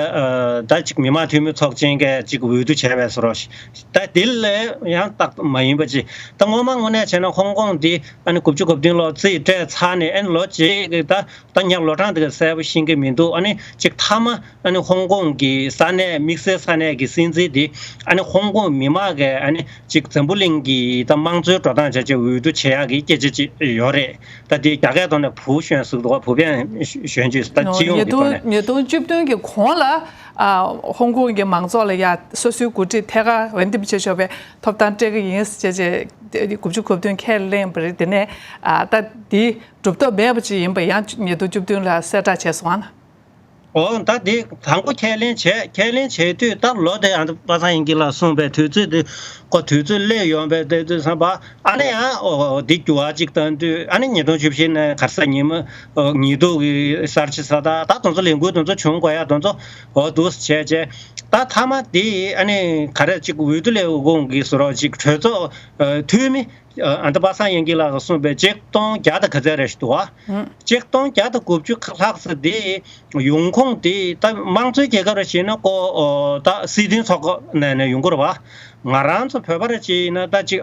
ད་ཅིག་མི་དམངས་འཐུས་མི་ཚོགས་ཆེན་གྱིས་ཅིག་འོས་བསྡུ་བྱས་པའི་བཟོ་འདྲ་ཞིག་ད་དེ་ལས་ཡང་རྟག་མ་ཡིན་པ་ཅིག་ད་སྔོན་མ་དངོས་གནས་བྱས་ན་ཧོང་ཀོང་འདི་ཨ་ནི་དགུ་བཅུ་གོ་བདུན་ལོ་རྩིས་སྤྲད་ཚར་ནས་ཨ་ནི་ལོ་གཅིག་གི་ད་ད་ཉག་ལོ་གྲངས་དེ་ག་གསལ་པོ་ཤེས་ཀྱི་མི་འདུག་ཨ་ནི་ཅིག་མཐའ་མ་ཨ་ནི་ཧོང་ཀོང་གི་ས་གནས་དམིགས་བསལ་ས་གནས་ཀྱི་སྲིད་འཛིན་འདི་ཨ་ནི་ཧོང་ཀོང་མི་དམངས་ཀྱིས་ཨ་ནི་ཅིག་འཛམ་བུ་གླིང་གི་ད་དམངས་གཙོའི་འགྲོ་སྟངས་བྱ་ཆེད་འོས་བསྡུ་བྱེད་ཡག་གི་སྐད་ཆ་ཅིག་ཡོད་རེད། ད་དེ་རྒྱ་སྐད་ཐོག་ནས་བུ་ཞོན་ཟེར་འདུག་བུ་བན་ཞོན་ཅིག་ད་སྤྱི་ཡོངས་ཀྱི་ཐོག་ནས། ཉིས་སྟོང་བཅུ་བདུན་གྱི་གོང་ལ་ཨ་ཧོང་ཀོང་གི་མང་ཚོགས་ལ་ཡ་སོ་སོའི་འགོ་ཁྲིད་ཐད་ཀར་འོས་འདེམས་བྱེད་ཆོག་པའི་ཐོབ་ཐང་སྤྲད་ཀྱི་ཡིན་ཟེར་བྱས་བྱས་དགུ་བཅུ་གོ་བདུན་ཁས་ལེན་པ་རེད། དེ་ནས་ཨ་ད་དེ་གྲུབ་ཐོབ་མེད་པ་ཅིག་ཡིན་པ་ཡང་ཉིས་སྟོང་བཅུ་བདུན་ལ་གསལ་བསྒྲགས་བྱས་སོང་ཨ། འོ་ད་དེ་དང་པོ་ཁས་ལེན་བྱས། ཁས་ལེན་བྱས་དུས་ད་ལོ་དེ་ཨ་ད་པ་སངས་དབྱངས་སྐྱིད་ལགས་གསུངས་པའི་དུས་ཚོད་དེ་ཁོ་དུས་ཚོད་སླེབས་ཡོང་པའི་དེ་དུས་ཙམ་པ་ཨ་ནི་ཡང་འོ་འདི་འགྱུར་བ་ཅིག་བཏང་དུས་ཨ་ནི་ཉིས་སྟོང་བཅུ་བཞི་ནས་ག་རེ་ཟེར་ཉི་མ་ཉི་གདུགས་ཀྱི་གསར་བརྗེ་ཟེར་ད་ད་དེ་ཚོ་ལས་འགུལ་དེ་ཚོ་བྱུང་དགོས་ཡ་དེ་ཚོ་འོ་འདུག་སེ་བྱས་བྱས་ད་མཐའ་མ་དེ་ཨ་ནི་ག་རེ་ཅིག་འོས་བསྡུ་ལས་ཁུངས་ཀྱི་བཟོ་འདྲ་ཅིག་གྲོས་ཚོགས་འཐུས་མི་ཨ་ད་པ་སངས་དབྱངས་སྐྱིད་ལགས་ཀྱིས་གསུངས་པའི་ཆིག་སྟོང་བརྒྱ་དང་ག་ཚད་རེ་ཞིག་འདུག་བ། ཆིག་སྟོང་བརྒྱ་དང་དགུ་བཅུ་ལྷག་ཙམ་དེ་ཡོང་ཁུངས་དེ་ད་དམངས་གཙོའི་རྒྱལ་ཁབ་རེ་བྱས་ན་ཀོ་ད་སྲིད་དོན་ཚོགས་པ་ནས་ནས་ཡོང་གི་རེད་བ། ང་རང་ཚོ་བོད་པ་རེ་བྱས་ན་ད་ཅིག་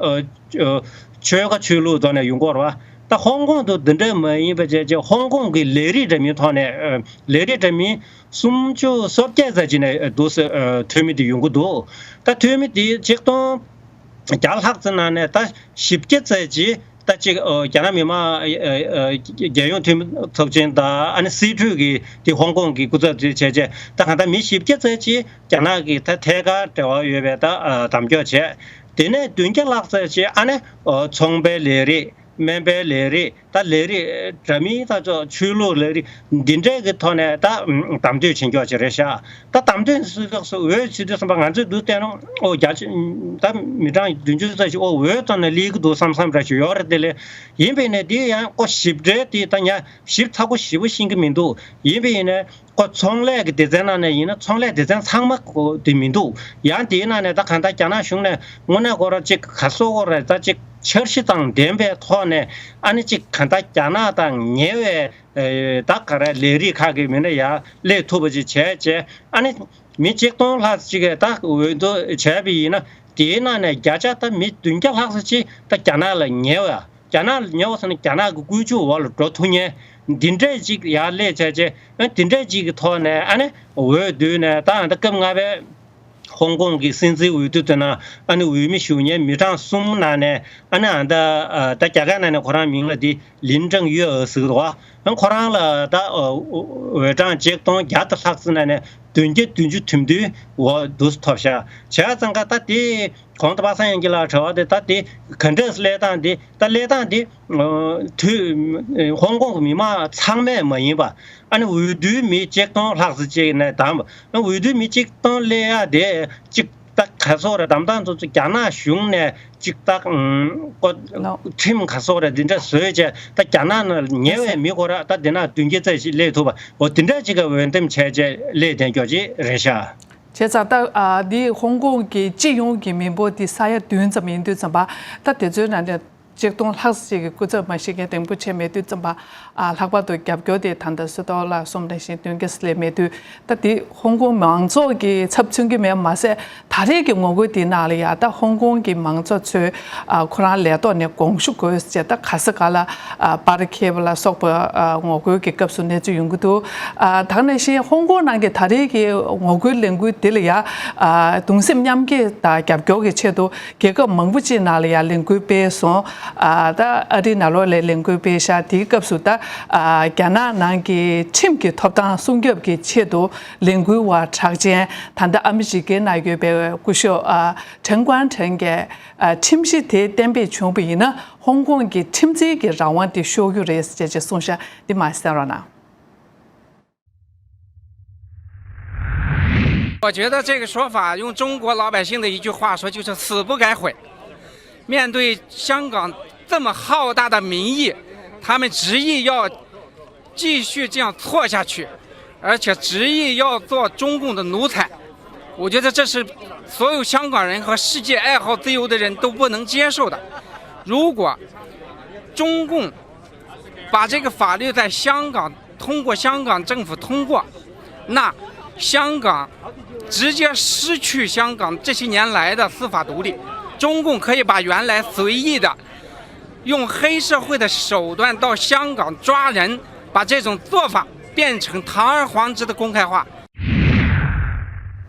ཆོལ་ཁ་ཆོས་ལུགས་ཐོག་ནས་ཡོང་གི་རེད་བ། ད་ཧོང་ཀོང་དུ་འདི་འདྲ་མ་ཡིན་པ་བྱས་བྱས་ཧོང་ཀོང་གི་ལས་རིགས་འདྲ་མིན་ཐོག་ནས་ལས་རིགས་འདྲ་མིན་སུམ་ཅུ་སོ་བརྒྱད་ཙམ་ཅིག་ནས་འདུག་སེ་འཐུས་མི་དེ་ཡོང་གི་འདུག་ད་འཐུས་མི་དེ་ཆིག་སྟོང་བརྒྱ་ལྷག་ཙམ་ནང་ནས་ད་བཞི་བརྒྱ་ཙམ་ཅིག་ད་ཅིག་རྒྱ་ནག་མི་དམངས་རྒྱལ་ཡོངས་འཐུས་མི་ཚོགས་ཆེན་དང་ཨ་ནི་སྲིད་གྲོས་ཀྱི་དེ་ཧོང་ཀོང་གི་སྐུ་ཚབ་དེ་བྱས་བྱས་ད་གང་ལྟར་མི་བཞི་བརྒྱ་ཙམ་ཅིག་རྒྱ་ནག་གི་ད་ཐད་ཀར་འབྲེལ་བ་ཡོད་པའི་ད་གདམ་སྐྱོར་བྱས། དེ་ནས་བདུན་བརྒྱ་ལྷག་ཙམ་ཅིག་ཨ་ནི་ཚོང་པའི་ལས་རིགས། སྨན་པའི་ལས་རིགས། ད་ལས་རིགས་འདྲ་མིན་ད་ཚོ་ཆོས་ལུགས་ལས་རིགས་འདི་འདྲས་ཀྱི་ཐོག་ནས་ད་གདམ་གཏོད་བྱེད་མཁན་ཅིག་རེད་ཤག་ད་གདམ་གཏོད་ཟེར་སྐབས་སུ་འོས་བྱེད་དུས་ཙམ་པ་ང་ཚོས་འདུག་བལྟས་ན་ཨོ་བརྒྱ་ཆ་ད་མི་གྲངས་བདུན་ཅུ་ཙམ་ཞིག་ཨོ་འོས་ཐོག་ནས་སླེབས་ཀྱི་འདུག་བསམ་བསམ་འདྲ་ཞིག་ཡོད་རེད། དེ་ལས་ཡིན་པས་ནས་འདི་ཡང་ཀོ་ཞིབ་ཕྲའི་དེ་ད་ཉ་ཞིབ་ཚགས་པོ་ཞིབ་པོ་ཤེས་ཀྱི་མི་འདུག་ཡིན་པས་ནས། ཁོ་ཚོང་ལས་ཀྱི་སྡེ་ཚན་ནང་ནས་ཡིན་ན་ཚོང་ལས་སྡེ་ཚན་ཚང་མ་གོ་དེ་མི་འདུག་ཡང་དེའི་ནང་ནས་ད་གང་ལྟར་རྒྱ་ནག་གཞུང་ནས་དངོས་གནས་ཁོ་རང་ཅིག་ག་སོ་ཁོ་ར་ད་ཅིག་འཆར་གཞི་དང་ལྡན་པའི་ཐོག་ནས་ཨ་ནི་ཅིག་གང་ལྟར་རྒྱ་ནག་དང་ཉེ་བའི་ད་ག་རེ་ལས་རིགས་ཁག་གི་མི་སྣ་ཡར་སླེབས་ཐུབ་པ་ཅིག་བྱས་བྱས་ཨ་ནི་མི་གཅིག་སྟོང་ལྷག་ཅིག་གིས་ད་འོས་བསྡུ་བྱས་པ་ཡིན་ན་དེའི་ནང་ནས་བརྒྱ་ཆ་ད་མི་བདུན་བརྒྱ་ལྷག་ཙམ་ཅིག་ད་རྒྱ་ནག་ལ་ཉེ་བ། རྒྱ་ནག་ཉོ་བ་ཟེར་ན་རྒྱ་ནག་གི་ཀུན་སྤྱོད་འོག་ལ་འགྲོ་ཐུབ་མཁན་འདི་འདྲས་ཅིག་ཡར་སླེབས་བྱས་རྗེས་ཨ་འདི་འདྲས་ཅིག་གི་ཐོག་ནས་ཨ་ནི་འོས་བསྡུས་ནས་ད་ད་སྐབས་ལྔ་པའི་ཧོང་ཀོང་གི་སྲིད་འཛིན་འོས་བསྡུ་དེ་ནང་ཨ་ནི་འོས་མི་ཞུ་མཁན་མི་གྲངས་གསུམ་ནང་ནས་ཨ་ནི་ཨ་ད་ད་རྒྱ་གར་ནང་ནས་ཁོ་རང་མིང་ལ་འདི་ལིན་ཀྲང་ཡུའེ་ཟེར་གི་འདུག་ཨ་ཁོ་རང་ལ་ད་འོས་གྲངས་ཆིག་སྟོང་བརྒྱ་དང་ལྷག་ཙམ་ནང་ནས་བདུན་བརྒྱ་བདུན་ཅུ་དོན་བདུན་འོས་བསྡུ་ཐོབ་ཤག་བྱས་ཙང་ཀ་ད་དེ། གོང་དུ་པ་སངས་དབྱངས་སྐྱིད་ལགས་དྲི་བ་དེ་ད་དེ་ག་འདྲས་སླེབས་སྟངས་དེ་ད་སླེབས་སྟངས་དེ་དུས་ཧོང་ཀོང་གི་མི་མང་ཚང་མས་མ་ཡིན་པ་ཨ་ནི་འོས་བསྡུའི་མི་གཅིག་སྟོང་ལྷག་ཙམ་ཅིག་ནས་བདམས་པ་འོས་བསྡུའི་མི་གཅིག་སྟོང་སླེབས་ཡ་དེ་གཅིག་ད་ག་སོག་རེད་བདམས་སྟངས་ཚོ་ཚོ་རྒྱ་ནག་གཞུང་ནས་གཅིག་ད་ཁྲིམས་ག་སོག་རེད་འདི་འདྲ་བཟོས་བྱས་ད་རྒྱ་ནག་ནང་ཉེ་བའི་མི་ཁོ་ར་ད་འདི་ན་བདུན་བརྒྱ་ཙམ་ཞིག་སླེབས་ཐུབ་པ་འོ་འདི་འདྲ་ཅིག་ག་འོས་འདེམས་བྱས་བྱས་སླེབས་བསྡད་མཁན་ཅིག་རེད་ཤག་བྱས་ཙང་ད་ཨ་འདི་ཧོང་ཀོང་གི་སྤྱི་ཡོངས་ཀྱི་མི་འབོར་འདི་ས་ཡ་བདུན་ཙམ་ཡིན་དུས་ཙམ་པ་ད་དེ་ཚོའི་ནང་ནས་ཆིག་སྟོང་ལྷག་ཙམ་ཅིག་གི་སྐུ་ཚབ་མ་ཞིག་གི་གདེང་སྤོབས་ཆེ་མེད་དུས་ཙམ་པ་ཨ་ལྷག་པར་དུ་རྒྱབ་སྐྱོར་དེ་ད་ལྟ་སུ་ཏོག་ལ་གསུམ་ནང་བཞིན་བདུན་བརྒྱ་ཙམ་ལས་མེད་དུས་ད་འདི་ཧོང་ཀོང་མང་ཚོགས་ཀྱི་ཚབ་མཚོན་གྱི་མེད་མ་ཟད་ད་རེས་ཀྱི་ངོ་རྒོལ་འདི་ནང་ལ་ཡ་ད་ཧོང་ཀོང་གི་མང་ཚོགས་ཚོས་ཨ་ཁོ་རང་ལས་ཐོག་ནས་དགོངས་ཞུ་དགོས་ཟེར་ད་ག་ས་ག་ལ་ཨ་པར་འཁྱེར་བ་ལ་སོགས་པ་ཨ་ངོ་རྒོལ་གྱི་སྐབས་སུ་གནས་ཚུལ་ཡོང་གི་འདུག་ཨ་ད་ག་ནང་བཞིན་ཧོང་ཀོང་ནང་གི་ད་རེས་ཀྱི་ངོ་རྒོལ་ལས་འགུལ་འདི་ལ་ཡ་ཨ་གདུང་སེམས་མཉམ་སྐྱེད་དང་རྒྱབ་སྐྱོར་གྱི་ཆེད་དུ་རྒྱལ་ཁབ་མང་པོ་ཅིག་ནང་ལ་ཡ་ལས་འགུལ་སྤེལ་སོང་། ཨ་ད་ཨ་རིའི་ནང་ལོགས་ལ་ལས་འགུལ་སྤེལ་ཤག་དེའི་སྐབས་སུ་ད་ཨ་རྒྱ་ནག་ནང་གི་ཁྲིམས་ཀྱི་ཐོབ་ཐང་སྲུང་སྐྱོབ་ཀྱི་ཆེད་དུ་ལས་འགུལ་བ་གྲགས་ཅན་ད་ལྟ་ཨ་མི་རི་ཀའི་ནང་ཡོད་པའི་སྐུ་ཞབས་ཨ་ཁྲེན་ཀོན་ཁྲེན་གྱིས་ཨ་ཁྲིམས་གཞི་དེ་གཏན་འབེབས་བྱུང་བ་ཡིན་ན་ཧོང་ཀོང་གི་ཁྲིམས་འཛིན་གྱི་རང་དབང་དེ་ཤོར་རྒྱུ་རེད་ཅེས་ཅེས་གསུངས་ཤག་འདི་མ་གསན་རོགས་གནང་། 我觉得这个说法，用中国老百姓的一句话说，就是死不改悔。面对香港这么浩大的民意，他们执意要继续这样错下去，而且执意要做中共的奴才。我觉得这是所有香港人和世界爱好自由的人都不能接受的。如果中共把这个法律在香港通过香港政府通过，那香港直接失去香港这些年来的司法独立。中共可以把原来随意的用黑社会的手段到香港抓人，把这种做法变成堂而皇之的公开化。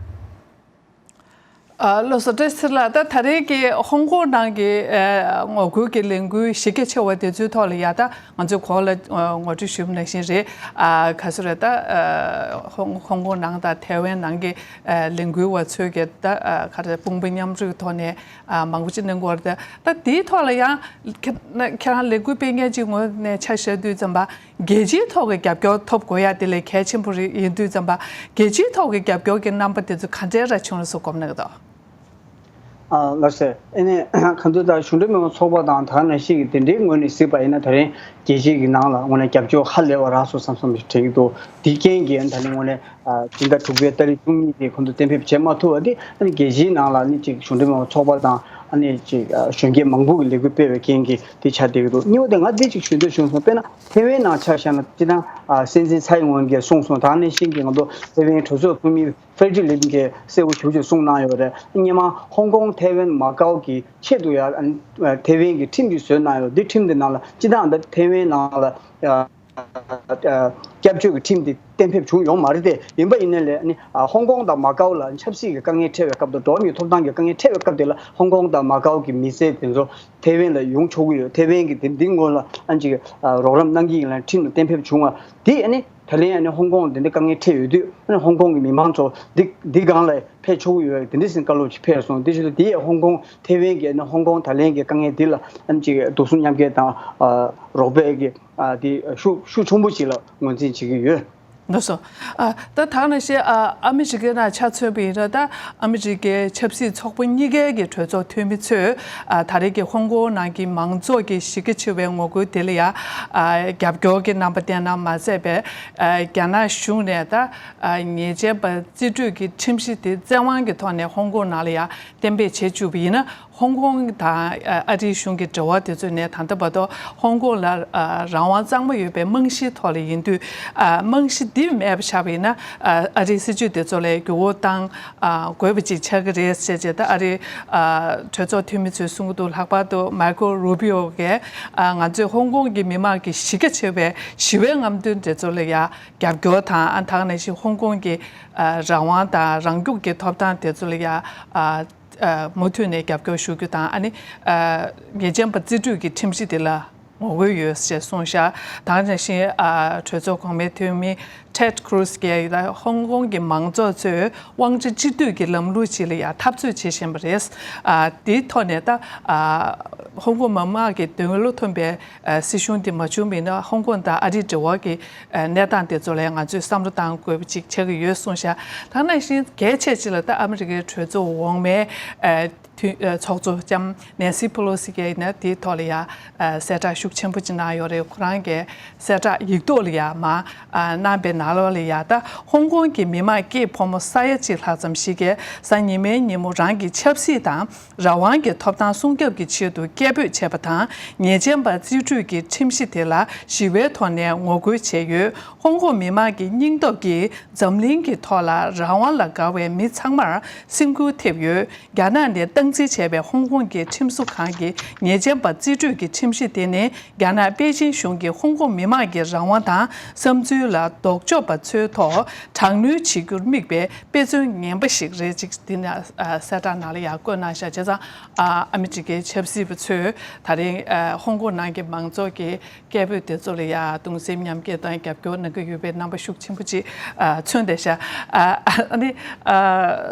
ལགས་སོ། བཀྲ་ཤིས་ལགས། ད་ད་རེས་ཀྱི་ཧོང་ཀོང་ནང་གི་ངོ་རྒོལ་གྱི་ལས་འགུལ་གཞི་རྒྱ་ཆེ་བ་དེ་ཚོའི་ཐོག་ལ་ཡ་ད་ང་ཚོས་གོང་ལ་ངོ་སྤྲོད་ཞུས་པ་ནང་བཞིན་རེད། ག་ཚོད་རེད་ད། ཧོང་ཧོང་ཀོང་ནང་དང་ཐའེ་ཝན་ནང་གི་ལས་འགུལ་བ་ཚོས་ཀྱི་ད་ག་རེ་དཔུང་པ་མཉམ་རུབ་ཀྱི་ཐོག་ནས་མང་པོ་ཅིག་གནང་གི་ཡོད་རེད། ད་དེའི་ཐོག་ལ་ཡང་ཁྱེད་རང་ལས་འགུལ་སྤེལ་མཁན་ཅིག་ངོས་ནས་ཆ་བཞག་དུས་ཙམ་པ། རྒྱལ་སྤྱིའི་ཐོག་གི་རྒྱབ་སྐྱོར་ཐོབ་དགོས་ཡ་དེ་ལས་གལ་ཆེན་པོ་རེད། ཡིན་དུས་ཙམ་པ་རྒྱལ་སྤྱིའི་ཐོག་གི་རྒྱབ་སྐྱོར་གྱི་རྣམ་པ་དེ་ཚོ་ག་འདྲའི་ར་བྱུང་རེད་ཟེར་དགོངས་གནང་གི་འདུག་ཨ་ལགས་སེ། ཨ་ནི་གང་ལྟར་ད་གཞུང་འབྲེལ་མི་མང་ཚོགས་པ་དང་ད་ག་ནང་བཞིན་གྱི་དེ་འདྲའི་ངོས་ནས་གཟིགས་པ་ཡིན་ན་ད་རིང་རྒྱལ་སྤྱིའི་གི་ནང་ལ་དངོས་གནས་རྒྱབ་སྐྱོར་ཧ་ལས་པ་རག་སོང་བསམ་བསམ་ཞིག་དྲན་གྱི་འདུག་འདི་རྐྱེན་གྱིས་ད་ནི་དངོས་གནས་སྤྱི་ཟླ་དྲུག་པའི་ཏ་རིག་བཅུ་གཉིས་དེ་ཁོང་ཚོ་གཏན་འབེབས་བྱེད་མ་ཐུབ་པ་དེ་ཨ་ནི་རྒྱལ་སྤྱིའི་ནང་ལ་ཨ་ནི་ཅིག་གཞུང་འབྲེལ་མི་མང་ཚོགས་པ་དང་ཨ་ནི་ཅིག་གཞོན་སྐྱེས་མང་པོ་གི་ལས་འགུལ་སྤེལ་བའི་རྐྱེན་གྱིས་དེ་ཆགས་བསྡད་ཀྱི་འདུག་གཉིས་པ་དེ་ང་འདི་ཅིག་ཞུ་འདོད་བྱུང་སོང་། དཔེར་ན་ཐེ་ཝན་ནང་ཆ་བཞག་ན་སྤྱིར་བཏང་སྲིད་འཛིན་ཚའེ་ཝེན་གྱིས་གསུངས་སོང་། ད་ག་ནང་བཞིན་གྱི་ང་ཚོ་ཐེ་ཝན་གྲོས་ཚོགས་འཐུས་མི་ཧྥེ་ཀྲི་ལིན་གྱིས་གསལ་པོ་ཞེ་པོ་ཅིག་གསུངས་གནང་ཡོད་རེད། སྔོན་མ་ཧོང་ཀོང་ཐེ་ཝན་མ་ཀའོ་གི་ཆེད་དུ་ཡང་ཐེ་ཝན་གྱི་ཁྲིམས་ཅིག་བཟོས་གནང་ཡོད། འདི་ཁྲིམས་འདི་ནང་ལ་སྤྱིར་བཏང་ད་ཐེ་ཝན་ནང་ལ་སྐྱབས་བཅོལ་གྱི་ཁྲིམས་འདི་གཏན་འབེབས་བྱུང་ཡོད་མ་རེད་དེ། ཡིན་པ་ཡིན་ནའི་ལས་ཨ་ནི་ཧོང་ཀོང་དང་མ་ཀའོ་ལ་ཆབ་སྲིད་ཀྱི་དཀའ་ངལ་འཕྲད་པའི་སྐབས་དང་འགྲོ་བ་མིའི་ཐོབ་ཐང་གི་དཀའ་ངལ་འཕྲད་པའི་སྐབས་དེ་ལ་ཧོང་ཀོང་དང་མ་ཀའོ་གི་མི་སེར་དེ་ཚོ་ཐེ་ཝན་ལ་ཡོང་ཆོག་གི་ཡོད། ཐེ་ཝན་གྱི་དེ་འདི་སྔོན་ལ་ཨ་ནི་ཅིག་རོགས་རམ་གནང་གི་ཡིན་ལ་ཁྲིམས་ལ་གཏན་འབེབས་བྱུང་བ་དེ་ཨ་ནི། ད་ལན་ཨ་ནི་ཧོང་ཀོང་དེ་འདྲ་དཀའ་ངལ་འཕྲད་ཡོད་དུས། ཨ་ནི་ཧོང་ཀོང་གི་མི་མང་ཚོ་འདི་འདི་སྒང་ལ་ཕེབས་ཆོག་གི་ཡོད། དེ་འདྲ་ཞིག་བཀའ་སློབ་ཅིག་ཕེབས་སོང་། དེ་བཞིན་དུ་དེ་ཡས་ཧོང་ཀོང་ཐེ་ཝན་གྱི་ཨ་ནི་ཧོང་ཀོང་ད་ལན་གྱི་དཀའ་ངལ་འདི་ལ་ཨ་ནི་ཅིག་དུག་གསུམ་མཉམ་སྐྱེད་དང་། ཨ། རོགས་པའི་གི། ཨ། དེ་ཤུགས་ཤུགས་ཆེན་པོ་ཅིག་ལ་ངོས་འཛིན་བྱེད་ཀྱི་ཡོད། ལགས་སོ། ཨ། ད་ད་ག་ནང་བཞིན། ཨ། ཨ་མི་རི་ཀའི་ནང་ཆ་མཚོན་པ་ཡིན་ན། ད་ཨ་མི་རི་ཀའི་ཆབ་སྲིད་ཚོགས་པ་གཉིས་ཀའི་གི་གྲོས་ཚོགས་འཐུས་མི་ཚོས། ཨ། ད་རེས་ཀྱི་ཧོང་ཀོང་ནང་གི་མང་ཚོགས་ཀྱི་གཞི་རྒྱ་ཆེ་བའི་ངོ་རྒོལ་དེ་ལ་ཡ། ཨ། རྒྱབ་སྐྱོར་གྱི་རྣམ་པ་བསྟན་ན་མ་ཟད་པའི། ཨ། རྒྱ་ནག་གཞུང་ནས་ད། ཨ། ཉེས་ཅན་པ་རྩིས་སྤྲོད་ཀྱི་ཁྲིམས་གཞི་དེ་བཙན་དབང་གི་ཐོག་ནས་ཧོང་ཀོང་ནང་ལ་ཡ་གཏན་འབེབས་བྱེད་བཅུག་པ་ཡིན་ན། ཧོང་ཀོང་དང་ཨ་རིའི་གཞུང་གི་འབྲེལ་བ་དེ་ཚོ་ནས་ད་ལྟ་བར་དུ་ཧོང་ཀོང་ལ་ཨ་རང་དབང་གཙང་མ་ཡོད་པའི་རྨང་གཞིའི་ཐོག་ལ་ཡིན་དུས། ཨ་རྨང་གཞི་འདི་མེད་པ་ཆགས་པ་ཡིན་ན། ཨ་ཨ་རིའི་སྲིད་ཇུས་དེ་ཚོ་ལ་འགྱུར་བ་བཏང་ཨ་དགོས་པ་ཅིག་ཆགས་ཀྱི་རེད་ཟེར་བྱས། ད་ཨ་རིའི་ཨ་གྲོས་ཚོགས་འཐུས་མི་ཚོས་གསུང་གི་འདུག་ལྷག་པར་དུ་མར་ཀོ་རུ་བི་ཨོ་གིས། ཨ་ང་ཚོས་ཧོང་ཀོང་གི་མི་མང་གི་གཞི་རྒྱ་ཆེ་བའི་ཞི་བའི་རྔམ་སྟོན་དེ་ཚོ་ལ་ཡ་རྒྱབ་སྐྱོར་དང་། ཨ་ད་ག་ནང་བཞིན་ཧོང་ཀོང་གི་ཨ་རང་དབང་དང་རང་སྐྱོང་གི་ཐོབ་ཐང་དེ་ཚོ་ལ་ཡ་ཨ། ཨ་མུ་མཐུད་ནས་རྒྱབ་སྐྱོར་ཞུ་རྒྱུ་དང་། ཨ་ནི་ཨ་ཉེས་ཅན་པ་རྩིས་སྤྲོད་ཀྱི་ཁྲིམས་གཞི་དེ་ལ་ངོ་རྒོལ་ཡོད་ཅེས་གསུངས་ཤག་ད་ག་ནང་བཞིན་ཨ་གྲོས་ཚོགས་གོང་མའི་འཐུས་མི་Ted Cruz་གིས་ཧོང་ཀོང་གི་མང་ཚོགས་ཚོས་དབང་ཆ་གཅིག་སྡུད་ཀྱི་ལམ་ལུགས་ཤིག་ལ་ཡང་འཐབ་རྩོད་བྱེད་བཞིན་པ་རེད། ཨ་དེའི་ཐོག་ནས་ད་ཨ་ཧོང་ཀོང་མི་དམངས་ཀྱི་འདོད་བློ་ཐོན་པའི་ཨ་སྲིད་གཞུང་དེ་མ་བྱུང་བ་ཡིན་ན། ཧོང་ཀོང་དང་ཨ་རིའི་འབྲེལ་བ་གི་ཨ་གནས་སྟངས་དེ་ཚོ་ལ་ང་ཚོས་བསམ་བློ་བཏང་དགོས་པ་ཅིག་ཆགས་ཀྱི་ཡོད་གསུངས་ཤག་ད་ག་ནང་བཞིན་གལ་ཆེ་ཅིག་ལ་ད་ཨ་མི་རི་ཀའི་གྲོས་ཚོགས་འོག་མའི་ཨ་འཐུས་ཨ་ཚོགས་གཙོ་ལྕམ་ནན་སི་ཕེ་ལོ་སི་གིས་ཡིན་ན་དེའི་ཐོག་ལ་ཡ་ཨ་གསལ་བསྒྲགས་ཤུགས་ཆེན་པོ་ཅིག་གནང་ཡོད་རེད། ཁོ་རང་གིས་གསལ་བསྒྲགས་ཡིག་ཐོག་ལ་ཡ་མར་ཨ་གནང་པའི་ནང་ལོགས་ལ་ཡ། ད་ཧོང་ཀོང་གི་མི་མང་སྐྱེས་ཕོ་མོ་ས་ཡ་གཅིག་ལྷག་ཙམ་ཞིག་གིས་གཟའ་ཉི་མའི་ཉིན་མོ་རང་གི་ཆབ་སྲིད་དང་། རང་དབང་གི་ཐོབ་ཐང་སྲུང་སྐྱོབ་ཀྱི་ཆེད་དུ་སྐད་འབོད་བྱས་པ་དང་། ཉེས་ཅན་པ་རྩིས་སྤྲོད་ཀྱི་ཁྲིམས་གཞི་དེ་ལ་ཞི་བའི་ཐོག་ནས་ངོ་རྒོལ་བྱས་ཡོད། ཧོང་ཀོང་མི་དམངས་ཀྱི་སྙིང་སྟོབས་ཀྱིས་འཛམ་གླིང་གི་ཐོག་ལ་རང་དབང་ལ་དགའ་བའི་མི་ཚང་མར་སེམས་འགུལ་ཐེབས་ཡོད། རྒྱ་ནག་ནས་སྟངས་འཛིན་བྱས་པའི་ཧོང་ཀོང་གི་ཁྲིམས་བཟོ་ཁང་གིས་ཉེས་ཅན་པ་རྩིས་སྤྲོད་ཀྱི་ཁྲིམས་གཞི་དེ་ནི། རྒྱ་ནག་པེ་ཅིན་གཞུང་གིས་ཧོང་ཀོང་མི་དམངས་ཀྱི་རང་དབང་དང་བསམ་ཚུལ་ལ་ལྡོག་ཕྱོགས་པ་ཚོའི་ཐོག་དྲག་གནོན་བྱེད་རྒྱུར་དམིགས་པའི་དཔེ་མཚོན་ངན་པ་ཞིག་རེད་ཅེས་འདི་ནས་ཨ་གསལ་བསྒྲགས་ནང་ལ་ཡང་བཀོད་གནང་བཞག་བྱས་ཙང་། ཨ་ཨ་མི་རི་ཀའི་ཆབ་སྲིད་པ་ཚོས་ད་རིང་ཨ་ཧོང་ཀོང་ནང་གི་མང་ཚོགས་ཀྱི་སྐད་འབོད་དེ་ཚོ་ལ་ཡང་གདུང་སེམས་མཉམ་སྐྱེད་དང་རྒྱབ་སྐྱོར་གནང་གི་ཡོད་པའི་རྣམ་པ་ཤུགས་ཆེན་པོ་ཅིག་ཨ་མཚོན་བསྡད་ཤག་ཨ་ཨ་ནི་ཨ་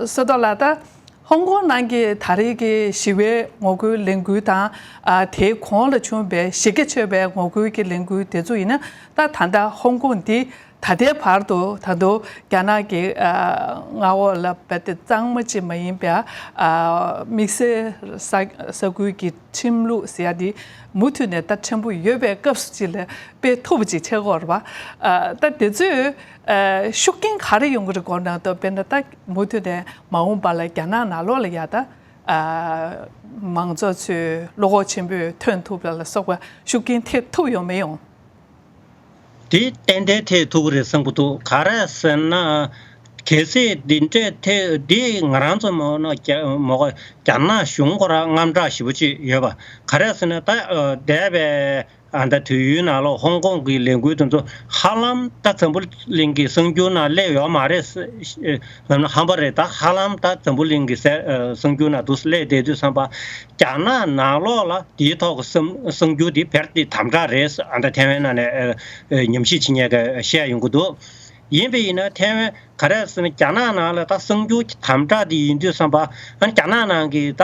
བསོད་རྡོར་ལགས། ད་ཧོང་ཀོང་ནང་གི་ད་རེས་ཀྱི་ཞི་བའི་ངོ་རྒོལ་ལས་འགུལ་དང་། ཨ་དེའི་གོང་ལ་བྱུང་བའི་གཞི་རྒྱ་ཆེ་བའི་ངོ་རྒོལ་གྱི་ལས་འགུལ་དེ་ཚོ་ཡིན་ན། ད་ད་ལྟ་ཧོང་ཀོང་འདི་ད་ལྟའི་བར་དུ་ད་དུང་རྒྱ་ནག་གི་ཨ་མངའ་འོག་ལ་རྦད་དེ་གཙང་མ་ཅིག་མ་ཡིན་པའི་ཨ་དམིགས་བསལ་ས་ས་ཁུལ་གྱི་ཁྲིམས་ལུགས་ཟེར་ཡ་འདི་མུ་མཐུད་ནས་ད་ཕྲན་བུ་ཡོད་པའི་སྐབས་སུ་ཅིག་ལ་དཔེ་ཐུབ་པ་ཅིག་ཆགས་ཀྱི་ཡོད་རེད་པ། ཨ་ད་དེ་ཚོས་ཨ་ཤུགས་རྐྱེན་ག་རེ་ཡོང་གི་རེད་དགོངས་གནང་འདུག་དཔེར་ན་ད་མུ་མཐུད་ནས་མ་འོངས་པ་ལ་རྒྱ་ནག་ནང་ལོགས་ལ་ཡ་ད་ཨ་མང་ཚོགས་ཚོས་བློ་ཁོག་ཆེན་པོས་ཐོན་ཐུབ་པ་ལ་སོགས་པ་ཤུགས་རྐྱེན་ཐེབས་ཐུབ་ཡོང་མི་ཡོང་། དེ་ཏན་ཏན་ཐེབས་ཐུབ་ཀྱི་རེད་བསམ་གྱི་འདུག་ག་རེ་ཟེར་ན། གལ་སྲིད་འདི་འདྲས་ཐེབས་འདི་ང་རང་ཚོ་མོ་ནོ་རྒྱ་མོ་ག་རྒྱ་ནག་གཞུང་ཁོ་རང་དངངས་སྐྲག་ཞེ་པོ་ཅིག་ཡོད་པ། ག་རེ་ཟེར་ན་ད་འདས་པའི་ཨ་ད་དུས་ཡུན་ནང་ལོགས་ཧོང་ཀོང་གི་ལས་འགུལ་དེ་ཚོ་ཧ་ལམ་ད་འཛམ་བུ་གླིང་གི་གསར་འགྱུར་ནང་སླེབས་ཡོད་མ་རེད། ཧམ་པ་རེད། ད་ཧ་ལམ་ད་འཛམ་བུ་གླིང་གི་གསར་འགྱུར་ནང་དུ་སླེབས་བསྡད་དུས་ཙམ་པ། རྒྱ་ནག་ནང་ལོགས་ལ་དེའི་ཐོག་གི་གསར་གསར་འགྱུར་དེ་བེར་ཏི་དམ་དྲག་རེད། ཨ་ད་ཐེ་ཝན་ནང་ནས་ཉམས་ཞིབ་བྱེད་མཁན་གྱིས་བཤད་ཡོང་གི་འདུག་ཡིན་པ་ཡིན་ན་ཐེ་ཝན་ག་རེ་ཟེར་ན་རྒྱ་ནག་ནང་ལ་ད་གསར་འགྱུར་དམ་དྲག་དེ་ཡིན་དུས་ཙམ་པ། ཨ་ནི་རྒྱ་ནག་ནང་གི་ད་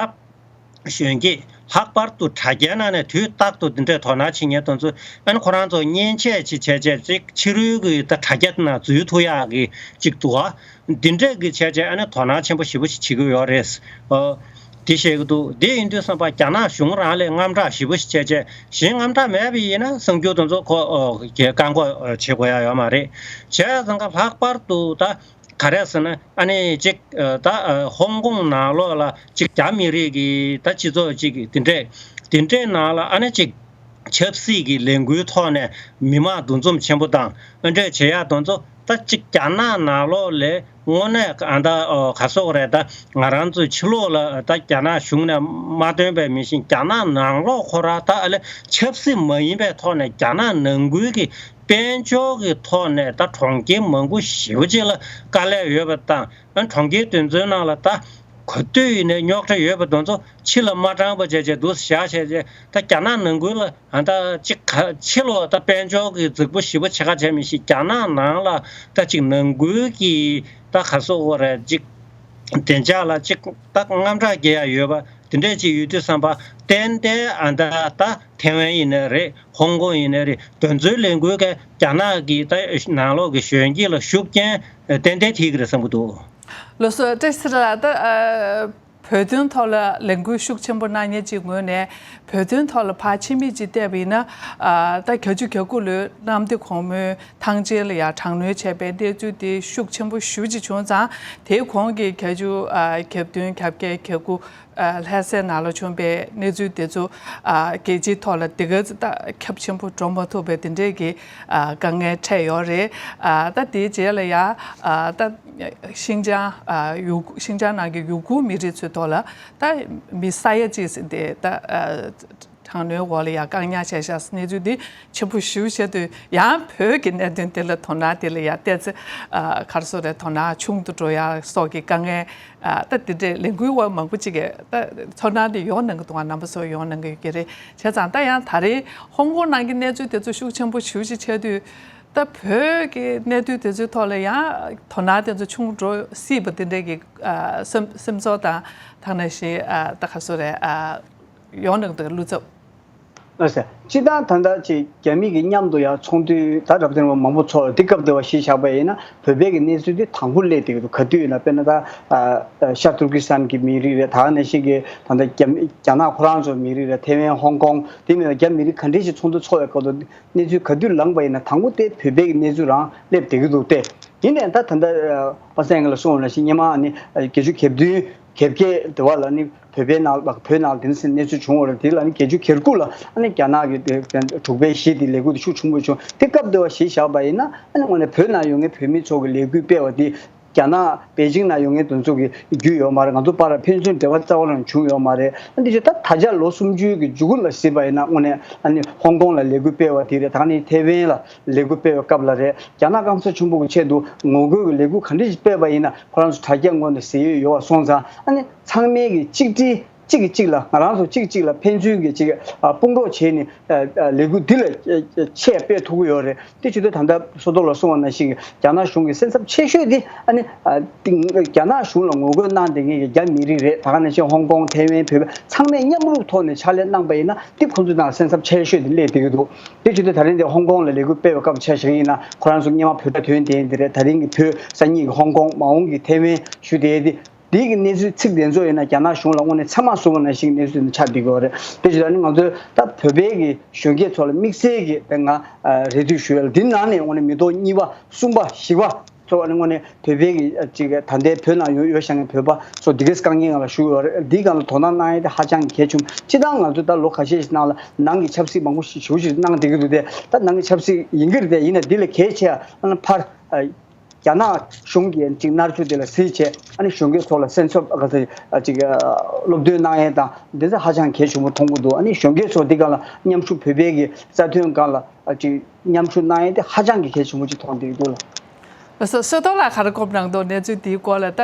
གཞོན་སྐྱེས་ལྷག་པར་དུ་དྲ་རྒྱའི་ནང་ནས་དུས་རྟག་ཏུ་འདི་འདྲའི་དོ་སྣང་བྱེད་མཁན་དེ་ཚོ། ཨ་ནི་ཁོ་རང་ཚོ་མཉེན་ཆས་ཅིག་བྱས་བྱས་ཅིག་ཕྱི་རོལ་གྱི་ད་དྲ་རྒྱ་ནང་འཛུལ་ཐུབ་ཡག་གི་ཅིག་འདུག་ཨ། འདི་འདྲས་ཀྱི་བྱས་བྱས་ཨ་ནི་དོ་སྣང་ཆེན་པོ་ཞེ་པོ་ཞིག་བྱེད་ཀྱི་ཡོད་རེད། ཨོ། དེ་བཤད་ཀྱི་འདུག་དེ་ཡིན་དུས་ཙམ་པ་རྒྱ་ནག་གཞུང་རང་ལ་དངངས་སྐྲག་ཞེ་པོ་ཞིག་བྱས་བྱས། གཞན་དངངས་སྐྲག་མེད་པ་ཡིན་ན་གསར་འགྱུར་དེ་ཚོ་ཁོ་ཨོ་གི་བཀག་འགོག་བྱེད་དགོས་ཡ་ཡོད་མ་རེད། བྱས་ཙང་ཀ་ལྷག་པར་དུ་ད་ག་རེ་ཟེར་ན་ཨ་ནི་ཅིག་ད་ཧོང་ཀོང་ནང་ལོགས་ལ་ཅིག་རྒྱ་མི་རིགས་ཀྱི་ད་སྤྱི་ཚོགས་ཅིག་དེ་འདྲས་དེ་འདྲས་ནང་ལ་ཨ་ནི་ཅིག་ཆབ་སྲིད་ཀྱི་ལས་འགུལ་ཐོག་ནས་མི་མང་འདུ་འཛོམས་ཆེན་པོ་དང་ཨ་འདྲས་བྱེད་ཡག་དེ་ཚོ་ད་ཅིག་རྒྱ་ནག་ནང་ལོགས་ལས་དངོས་གནས་ཨ་ད་ག་སོག་རེད། ད་ང་རང་ཚོའི་ཕྱི་ལོགས་ལ་ད་རྒྱ་ནག་གཞུང་ནས་མ་སྟོན་པའི་མི་ཤིང་རྒྱ་ནག་ནང་ལོགས་ཁོ་རང་ད་ཨ་ལས་ཆབ་སྲིད་མ་ཡིན་པའི་ཐོག་ནས་རྒྱ་ནག་ནང་ཁུལ་གྱི་དཔལ་འབྱོར་གྱི་ཐོག་ནས་ད་གྲོང་ཁྱེར་མང་པོ་ཞེ་པོ་ཅིག་ལ་དཀའ་ལས་ཡོད་པ་དང་། ཨ་གྲོང་ཁྱེར་དེ་ཚོའི་ནང་ལ་ད་ ག་དུས་ཡིན་ནའི་རྙོག་དྲ་ཡོད་པ་དེ་ཚོ་ཕྱི་ལ་མ་དྲངས་པ་བྱས་བྱས་འདུག་སེ་བཞག་བྱས་བྱས། ད་རྒྱ་ནག་ནང་ཁུལ་ལ་ཨ་ད་ཅིག་ག་ཕྱི་ལོགས་ད་དཔལ་འབྱོར་གྱི་རྫིག་པོ་ཞེ་པོ་བྱེད་ཁ་བྱས་མི་ཤེས། རྒྱ་ནག་ནང་ལ་ད་ཅིག་ནང་ཁུལ་གྱི་ད་ག་སོགས་པ་རེད། ཅིག་བདེ་འཇགས་ལ་ཅིག་ད་དངངས་སྐྲག་སྐྱེ་ཡ་ཡོད་པ་དེ་འདྲས་ཅིག་ཡོད་དུས་ཙམ་པ་ཏན་ཏན་ཨ་ད་ད་ཐེ་ཝན་ཡིན་ནའི་རེད། ཧོང་ཀོང་ཡིན་ནའི་རེད། དེ་ཚོའི་ལས་འགུལ་གྱིས་རྒྱ་ནག་གི་ད་ནང་ལོགས་ཀྱི་གཞོན་སྐྱེས་ལ་ཤུགས་རྐྱེན་ཏན་ཏན་ཐེབས་ཀྱི་རེད་བསམ་གྱི་འདུག། ལགས་སོ། བཀྲ་ཤིས་ཚེ་རིང་ལགས། ད་ཨ་བོད་དོན་ཐོག་ལ་ལས་འགུལ་ཤུགས་ཆེན་པོ་གནང་མཁན་གཅིག་ངོས་ནས་བོད་དོན་ཐོག་ལ་ཕར་ཕྱི་མིག་ཅིག་བལྟས་པ་ཡིན་ན། ཨ་ད་བརྒྱད་ཅུ་གྱ་དགུ་ལོའི་གནམ་བདེ་སྒོ་མོའི་ཐང་ཆེན་ལ་ཡང་དྲག་གནོན་བྱས་པའི་གནས་ཚུལ་དེ་ཤུགས་ཆེན་པོ་ཞེ་པོ་ཅིག་བྱུང་ཙང་། དེའི་གོང་གི་བརྒྱད་ཅུ་ཨ་གྱ་བདུན་གྱ་བརྒྱད་གྱ་དགུ་ཨ་ལྷ་སའི་ནང་ལ་བྱུང་པའི་གནས་ཚུལ་དེ་ཚོ་ཨ་རྒྱལ་སྤྱིའི་ཐོག་ལ་དེ་ག་ཙམ་ད་ཁྱབ་ཆེན་པོ་འགྲོ་མ་ཐུབ་པའི་དེ་འདྲས་ཀྱི་ཨ་དཀའ་ངལ་འཕྲད་ཡོད་རེད། ཨ་ད་དེའི་རྗེས་ལ་ཡང་ཨ་ད་ཤིན་ཅང་ཨ་ཡུ་ཤིན་ཅང་ནང་གི་ཡུ་གུར་མི་རིགས་ཚོའི་ཐོག་ལ་ད་མི་ས་ཡ་གཅིག་ཟིན་ཏེ་ད་ཨ་དྲག་གནོན་འོག་ལ་ཡང་བཀག་ཉར་བྱས་ཤག་གནས་ཚུལ་འདི་ཆེན་པོ་ཞེ་པོ་ཆགས་དུས། ཡང་བོད་ཀྱི་གནད་དོན་དེ་ལ་དོ་སྣང་དེ་ལ་ཡང་ཏོག་ཙམ་ཨ་ག་རེ་ཟེར་དགོས་རེད། དོ་སྣང་ཆུང་དུ་འགྲོ་ཡ་སོགས་ཀྱི་དཀའ་ངལ་ཨ་ད་དེ་འདྲས་ལས་འགུལ་བ་མང་པོ་ཅིག་གིས་ད་ཚོར་སྣང་དེ་ཡོང་གནང་གི་འདུག་ག། རྣམ་པ་ཚོ་ཡོང་གནང་གི་ཡོད་ཀྱི་རེད། བྱས་ཙང་ད་ཡང་ད་རེས་ཧོང་ཀོང་ནང་གི་གནས་ཚུལ་དེ་ཚོ་ཤུགས་ཆེན་པོ་ཞེ་པོ་ཅིག་ཆགས་དུས། ད་བོད་ཀྱི་གནད་དོན་དེ་ཚོའི་ཐོག་ལ་ཡང་དོ་སྣང་དེ་ཚོ་ཆུང་འགྲོ་སྲིད་པ་དེ་འདྲས་ཀྱི་ཨ་སེམས་སེམས་ཚོར་དང་། ཐ་ན་ཞིག་ཨ་ད་ག་རེ་ཟེར་དགོས་རེད། ཨ་ཡོང་གནང་གི་འདུག་ག། བློ་འཚབ། ལགས་སོ། སྤྱིར་བཏང་ད་ལྟ་ཅིག་རྒྱ་མི་གི་མཉམ་དུ་ཡང་ཚོགས་འདུ་ད་རབ་བརྟན་པ་མང་པོ་ཚོགས། འདི་སྐབས་དེ་བ་གཞི་བཞག་པ་ཡིན་ན་བོད་པའི་གི་གནས་ཚུལ་འདི་དང་པོ་སླེབས་བསྡད་ཀྱི་འདུག། ག་དུས་ཡིན་ན་དཔེར་ན་ད་ཨ་ཤར་ཏུར་ཀི་སི་ཐན་གྱི་མི་རིགས་རེད། ད་ག་ནང་བཞིན་གྱི་ད་ལྟ་རྒྱ་རྒྱ་ནག་ཁོ་རང་ཚོའི་མི་རིགས་རེད། ཐེ་ཝན། ཧོང་ཀོང་དེ་མིན་ལ་རྒྱ་མི་རིགས་ག་འདྲས་ཞིག་ཚོགས་འདུ་ཚོགས་པའི་སྐབས་དུ་གནས་ཚུལ་ག་དུས་ལངས་པ་ཡིན་ན་དང་པོ་དེ་བོད་པའི་གི་གནས་ཚུལ་རང་སླེབས་བསྡད་ཀྱི་འདུག་སྟེ། ཡིན་ནའང་ད་ད་ལྟ་ཨ་པ་སངས་ལགས་གསུངས་པ་ནང་བཞིན་སྔོན་མ་ཨ་ནི་ཨ་བརྒྱད་ཅུ་གྱ་བདུན་གྱ་བརྒྱད་དེ་བ་ལ་ནི་བོད་པའི་ནང་ལ་བོད་ནང་ལ་དེ་འདྲ་གནས་ཚུལ་བྱུང་བ་རེད། དེ་ལ་ནི་བརྒྱད་ཅུ་གྱ་དགུ་ལ་ཨ་ནི་རྒྱ་ནག་གི་དེ་དྲུག་པའི་གཞི་དེ་ལས་འགུལ་དེ་ཤུགས་ཆེན་པོ་བྱུང་། དེ་སྐབས་དེ་བ་གཞི་བཞག་པ་ཡིན་ན་ཨ་ནི་དངོས་གནས་བོད་ནང་ཡོད་མཁན་བོད་མི་ཚོ་གི་ལས་འགུལ་སྤེལ་བ་དེ་རྒྱ་ནག་པེ་ཅིང་ནང་ཡོད་མཁན་དེ་ཚོ་གི་རྒྱུས་ཡོད་མ་རེད། ང་ཚོ་བར་ལ་ཕན་ཚུན་འབྲེལ་བ་རྩ་བ་རང་བྱུང་ཡོད་མ་རེད། ཨ་འདི་ཅི་ད་ད་ཆ་ལོ་སུམ་ཅུ་གི་མཇུག་ལ་གཟིགས་པ་ཡིན་ན་དངོས་གནས་ཨ་ནི་ཧོང་ཀོང་ལ་ལས་འགུལ་སྤེལ་བ་དེ་རེད། ད་ནི་ཐེ་ཝན་ལ་ལས་འགུལ་སྤེལ་བའི་སྐབས་ལ་རེད། རྒྱ་ནག་སྐམ་ས་ཆེན་པོ་གི་ཆེད་དུ་ངོ་རྒོལ་གྱི་ལས་འགུལ་ག་འདྲ་ཞིག་སྤེལ་བ་ཡིན་ན་ཁོ་རང་ཚོ་དྲ་རྒྱ་ངོས་ནས་གཟིགས་ཡོད་ཡོད་པ་སོང་ཙང་། ཨ་ནི་ཚང་མས་ཀྱི་གཅིག་སྒྲིལ་གཅིག་གིས་གཅིག་ལ་ང་རང་ཚོ་གཅིག་གཅིག་ལ་ཕན་ཚུན་གྱི་གཅིག་ཨ་དཔུང་རོགས་བྱས་ནས་ཨ་ཨ་ལས་འགུལ་འདི་ལ་ཨ་ཨ་ཆེད་སྤེལ་ཐུབ་ཀྱི་ཡོད་རེད། དེ་བྱེད་དུས་ད་ལྟ་བསོད་རྡོར་ལགས་གསུངས་པ་ནང་བཞིན་གྱི་རྒྱ་ནག་གཞུང་གི་སེམས་འཚབ་ཆེ་ཤོས་དེ་ཨ་ནི་ཨ་ཏིང་རྒྱ་ནག་གཞུང་ལ་ངོ་རྒོལ་གནང་བསྡད་མཁན་གྱི་རྒྱ་མི་རིགས་རེད། ད་ག་ནང་བཞིན་ཧོང་ཀོང་། ཐེ་ཝན། བོད་པ་ཚང་མས་མཉམ་རུབ་ཐོག་ནས་ཕྱག་ལས་གནང་པ་ཡིན་ན་དེ་ཁོང་ཚོའི་ནང་སེམས་འཚབ་ཆེ་ཤོས་དེ་སླེབས་བསྡད་ཀྱི་འདུག། དེ་བྱེད་དུས་ད་རིང་འདི་ཧོང་ཀོང་ལ་ལས་འགུལ་སྤེལ་བའི་སྐབས་ཆ་བཞག་ཡིན་ན་ཁོ་རང་ཚོ་སྔོན་མ་བོད་པ་ཐོན་བསྡད་ཡིན་དེ་རེད། ད་རིང་གི་བོད་སང་ཉིན་གྱི་ཧོང་ཀོང་། མ་འོངས་ཀྱི་ཐེ་ཝན་ཞུ་བསྡད་དེ། དེའི་གི་གནས་ཚུལ་ཚིག་དེ་ཚོ་ཡིན་ན་རྒྱ་ནག་གཞུང་ལ་དངོས་གནས་ཚང་མ་གསུངས་པ་ནང་བཞིན་གནས་ཚུལ་དེ་ཆགས་བསྡད་ཀྱི་ཡོད་རེད། དེ་བྱས་ཙང་ནི་ང་ཚོས་ད་བོད་པའི་གི་གཞོན་སྐྱེས་ཚོ་ལ་དམིགས་བསལ་གྱི་དེ་ང་རེ་ལྟོས་ཞུ་ཡ་ལ། འདི་ནང་ནས་དངོས་གནས་མི་ཐོག་གཉིས་པ་གསུམ་པ་བཞི་པ་ཚོ་ནི་དངོས་གནས་བོད་པའི་གི་ཅིག་ད་ལྟའི་བོད་ནང་ཡོད་ཡོད་བཞག་མཁན་བོད་པ་ཚོ་འདི་གས་དཀའ་ངལ་ང་ལ་ཞུགས་ཡོད་རེད། འདིའི་སྒང་ལ་དོ་སྣང་གནང་ཡ་དེ་ཧ་ཅང་གི་གལ་ཆེན་པོ། སྤྱིར་བཏང་ང་ཚོ་ད་ལོ་ཁ་ཤས་ཤིག་ནང་ལ་ནང་གི་ཆབ་སྲིད་མང་པོ་ཞིག་ཞུ་ཞིག་གནང་བསྡད་ཀྱི་འདུག་སྟེ། ད་ནང་གི་ཆབ་སྲིད་ཡིན་གྱི་རེད་དེ། ཡིན་ན་འདི་ལས་གལ་ཆེ་ཡ་ཕར་རྒྱ་ནག་གཞུང་གིས་ཅིག་མནར་གཅོད་དེ་ལ་གཟིགས་བྱས། ཨ་ནི་གཞོན་སྐྱེས་ཚོ་ལ་སེམས་འཚབ་ག་ཚོད་ཅིག་སློབ་སྟོན་གནང་ཡས་དང་འདི་ཚོ་ཧ་ཅང་གལ་ཆེན་པོ་མཐོང་གི་འདུག། ཨ་ནི་གཞོན་སྐྱེས་ཚོ་འདི་སྒང་ལ་མཉམ་ཞུགས། བོད་པའི་གི་རྩ་དོན་སྒང་ལ་ཅིག་མཉམ་ཞུགས་གནང་ཡས་དེ་ཧ་ཅང་གི་གལ་ཆེན་པོ་ཅིག་མཐོང་བསྡད་ཀྱི་འདུག་ལགས། ལགས་སོ། བསོད་རྡོར་ལགས་ག་རེ་གོ་གནང་འདུག། གནས་ཚུལ་འདིའི་སྐོར་ལ་ད་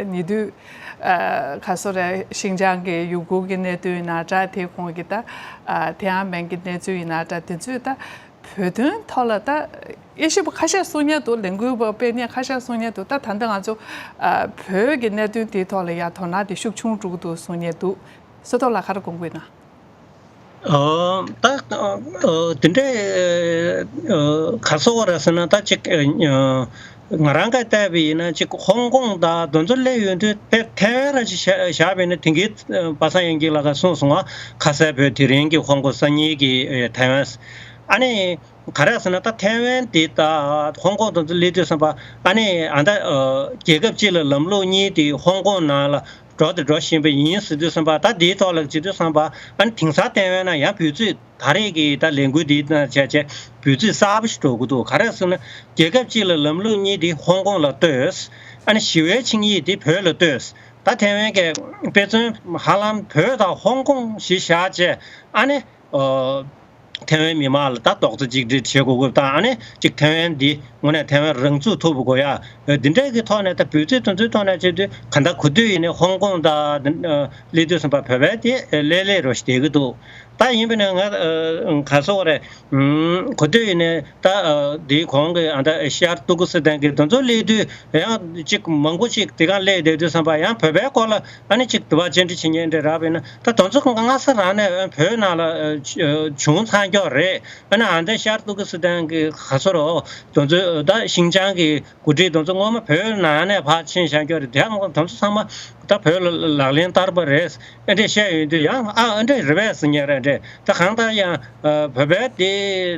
ཉེ་དུས་ག་རེ་ཟེར་དགོས་རེད། ཤིན་ཅང་གི་ཡུ་གུར་གྱི་གནད་དོན་ཡིན་ན་འདྲ། དེ་གོང་གི་ད་ཐེན་ཨན་མེན་གྱི་གནས་ཚུལ་ཡིན་ན་འདྲ། དེ་ཚོས་ད་བོད་དོན་ཐོག་ལ་ད་དབྱེ་ཞིབ་པ་ཁ་ཤས་གསུང་མཁན་འདུག། ལས་འགུལ་བ་སྤེལ་མཁན་ཁ་ཤས་གསུང་མཁན་འདུག། ད་ད་ལྟ་ང་ཚོ་ཨ་བོད་ཀྱི་གནད་དོན་དེའི་ཐོག་ལ་ཡ་དོ་སྣང་དེ་ཤུགས་ཆུང་དྲགས་འདུག་གསུང་མཁན་འདུག། བསོད་རྡོར་ལགས་ག་རེ་དགོངས་ཀྱི་ཡོད་ན། ཨོ། ད་ཨོ་དེ་འདྲའི་ཨོ་ག་རེ་ཟེར་དགོས་རེད་ཟེར་ན། ད་ཅིག་ཨོ་ང་རང་གིས་བལྟས་པ་ཡིན་ན་ཅིག་ཧོང་ཀོང་དང་དེ་ཚོ་སླེབས་ཡོང་དུས་ཐེ་ཐེ་ཝན་ར་ཅིག་བཞག་བཞག་པ་ཡིན་ན། དེང་གི་པ་སངས་དབྱངས་སྐྱིད་ལགས་ཀྱིས་གསུངས་སོང་བ། ཁ་གསལ་བོད་དེ་རིང་གི་ཧོང་ཀོང་སང་ཉིན་གྱི་ཨེ་ཐེ་ཝན། ཨ་ནི་ག་རེ་ཟེར་ན། ད་ཐེ་ཝན་དེ་ད་ཧོང་ཀོང་དེ་ཚོ་སླེབས་དུས་ཙམ་པ། ཨ་ནི་ཨ་ད་ཨ་རྒྱལ་ཁབ་གཅིག་ལ་ལམ་ལུགས་གཉིས་དེ་ཧོང་ཀོང་ནང་ལ་འགྲོ་དང་འགྲོ་བཞིན་པ་ཡིན་ཟེར་དུས་ཙམ་པ། ད་དེའི་ཐོག་ལ་བྱེད་དུས་ཙམ་པ། ཨ་ནི་དེང་སང་ཐེ་ཝན་ནང་ཡང་འབོད་ཚིག་ད་རེས་ཀྱི་ད་ལས་འགུལ་འདི་ནང་བྱས་བྱས་འབོད་ཚིག་གསར་པ་ཞིག་འགྲོ་གི་འདུག། ག་རེ་ཟེར་ན། རྒྱལ་ཁབ་གཅིག་ལ་ལམ་ལུགས་གཉིས་དེ་ཧོང་ཀོང་ལ་ལྟོས། ཨ་ནི་ཞི་བའི་ཆིངས་ཡིག་དེ་བོད་ལ་ལྟོས། ད་ཐེ་ཝན་གྱི་དཔེ་མཚོན་ཧ་ལམ་བོད་དང་ཧོང་ཀོང་གཞི་བཞག་བྱས། ཨ་ནི་ཨོ་ཐེ་ཝན་མི་མང་ལ་ད་རྡོག་རྩ་གཅིག་སྒྲིལ་བྱེད་དགོས་ཀྱི་དང་། ཨ་ནི་ཅིག་ཐེ་ཝན་འདི་ དངོས་གནས་ཐའེ་ཝན་རང་ཚུགས་ཐུབ་དགོས་ཡ། འདི་འདྲའི་གི་ཐོག་ནས་ད་འབོད་ཚིག་དེ་ཚོའི་ཐོག་ནས་བྱེད་དུས་གང་ལྟར་གོ་དུས་ཡིན་ནའི་ཧོང་ཀོང་དང་སླེབས་དུས་ཙམ་པ་བོད་པའི་དེ་ལས་ལས་རོ་ཞིག་བསྡད་ཀྱི་འདུག་ད་ཡིན་པས་ན་ང་ག་སོག་རེད། གོ་དུས་ཡིན་ནའི་ད་དེའི་གོང་གི་ཨ་ད་ཤར་ཏུར་ཀི་སི་ཐན་གི་དེ་ཚོ་སླེབས་དུས་ཡང་གཅིག་མང་པོ་ཞིག་དེ་ག་སླེབས་བསྡད་དུས་ཙམ་པ་ཡང་བོད་པའི་སྐོར་ལ་ཨ་ནི་གཅིག་དུ་བ་བཅར་འདྲི་བྱེད་མཁན་འདྲ་རག་པས་ན་ད་དེ་ཚོ་སྔ་ས་རང་ནས་བོད་ནང་ལ་བྱུང་ཚར་ཀྱོག་རེད། ཨ་ནི་ཨ་ད་ཤར་ཏུར་ཀི་སི་ཐན་གི་ག་སོག་རོ་དེ་ཚོ་ད་ཤིང་ཅང་གི་འགོ་ཁྲིད་དེ་ཚོ་སྔོན་མ་བོད་ནང་ནས་ཕར་ཕྱིན་བཞག་ཀྱོག་རེད། དེ་ཡང་དེ་ཚོ་ཚང་མ་ད་བོད་ལ་ལག་ལེན་བསྟར་བ་རེད། ཨེ་འདྲས་བཤད་ཡོང་དུས་ཡང་ཨ་ཨེ་འདྲས་རེད་པས་ཟེར་མཁན་རེད། འདྲས་ད་གང་ལྟར་ཡང་བོད་པའི་དེ་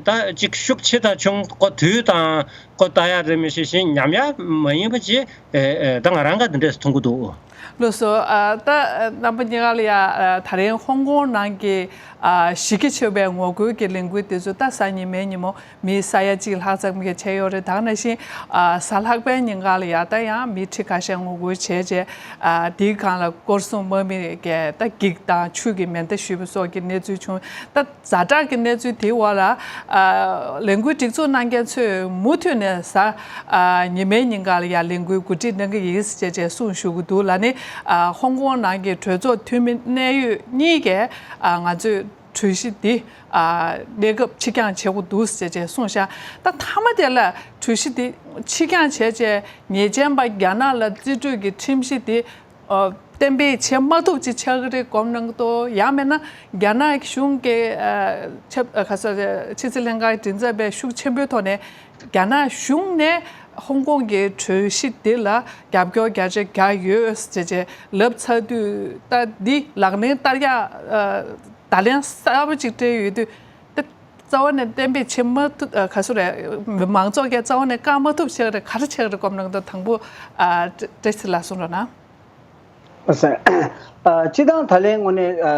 ད་ཅིག་ཤུགས་ཆེ་དང་ཆུང་ཀོ་དུས་དང་ཀོ་ལྟ་ཡ་རེད་མི་ཤེས་ཤིང་ཉམས་ཡ་མ་ཡིན་པ་ཅིག་ད་ང་རང་ག་འདི་འདྲས་མཐོང་གི་འདུག་ལགས་སོ། ཨ་ད་རྣམ་པ་གཉིས་ཀ་ལ་ཡ་ཨ་ད་རིང་ཧོང་ཀོང་ནང་གི་ཨ་གཞི་རྒྱ་ཆེ་བའི་ངོ་རྒོལ་གྱི་ལས་འགུལ་དེ་ཚོ་ད་གཟའ་ཉི་མའི་ཉིན་མོ་མི་ས་ཡ་གཅིག་ལྷག་ཙམ་གྱི་བྱས་ཡོད་རེད། ད་ག་ནང་བཞིན་ཨ་གཟའ་ལྷག་པའི་ཉིན་ཀ་ལ་ཡ་ད་ཡང་མི་ཁྲི་ཁ་ཤས་ངོ་རྒོལ་བྱས་རྗེས་ཨ་དེའི་སྒང་ལ་སྐོར་སྲུང་དམག་མི་གིས་ད་འགྱིག་དང་ཆུ་གི་མེ་མདའ་གཞུས་པ་སོགས་ཀྱི་གནས་ཚུལ་བྱུང་། ད་ཛ་དྲག་གི་གནས་ཚུལ་དེའི་འོག་ལ་ཨ་ལས་འགུལ་སྒྲིག་འཛུགས་གནང་མཁན་ཚོས་མུ་མཐུད་ནས་གཟའ་ཨ་ཉི་མའི་ཉིན་ཀ་ལ་ཡ་ལས་འགུལ་གོ་སྒྲིག་གནང་གི་ཡིན་ཟེར་བྱས་བྱས་གསུངས་བཞུགས་ཀྱི་འདུག་ལ་ནི། ཨ་ཧོང་ཀོང་ནང་གི་གྲོས་ཚོགས་འཐུས་མི་གནད་ཡོད་གཉིས་ཀས་ཨ་ང་ཚོས་གྲོས་གཞི་འདི་ཨ་གནས་སྐབས་ཕྱིར་འགྱངས་བྱེད་དགོས་འདུག་ཟེར་བྱས་གསུངས་ཤག་ད་མཐའ་མ་དེ་ལ་གྲོས་གཞི་འདི་ཕྱིར་འགྱངས་བྱས་བྱས་ཉེས་ཅན་པ་རྒྱ་ནག་ལ་རྩིས་སྤྲོད་ཀྱི་ཁྲིམས་གཞི་འདི་ཨ་གཏན་འབེབས་བྱེད་མ་ཐུབ་ཅིག་ཆགས་ཀྱི་རེད་དགོངས་གནང་གི་འདུག་ཡང་མིན་ན་རྒྱ་ནག་གཞུང་གི་ཨ་ཆབ་ཨ་ག་ས་ཕྱི་སྲིད་ལྷན་ཁང་མགྲིན་ཚབ་པས་ཤུགས་ཆེན་པོའི་ཐོག་ནས་རྒྱ་ནག་གཞུང་ནས་ཧོང་ཀོང་གི་གྲོས་གཞི་འདི་ལ་རྒྱབ་སྐྱོར་རྒྱ་ཆེ་རྒྱག་ཡོད་ཟེར་བྱས་ལབ་ཚར་དུས་ད་འདི་ལག་ལེན་བསྟར་ཡ་ཨ་བརྡ་ལན་གསར་པ་ཅིག་སྤྲད་ཡོད་དུས་ད་རྩ་བ་ནས་གཏན་འབེབས་བྱེད་མ་ཐུབ་ཨ་ག་སུ་རེད། མང་ཚོགས་ཀྱིས་རྩ་བ་ནས་བཀག་མ་ཐུབ་ཆགས་རེད། ག་རེ་ཆགས་རེད་དགོངས་གནང་གི་འདུག་དང་པོ་ཨ་བཀྲ་བཀྲ་ཤིས་ལགས་གསུང་རོགས་གནང་། ཨ་སེ། ཨ་སྤྱི་བཏང་ད་ལན་དངོས་གནས་ཨ་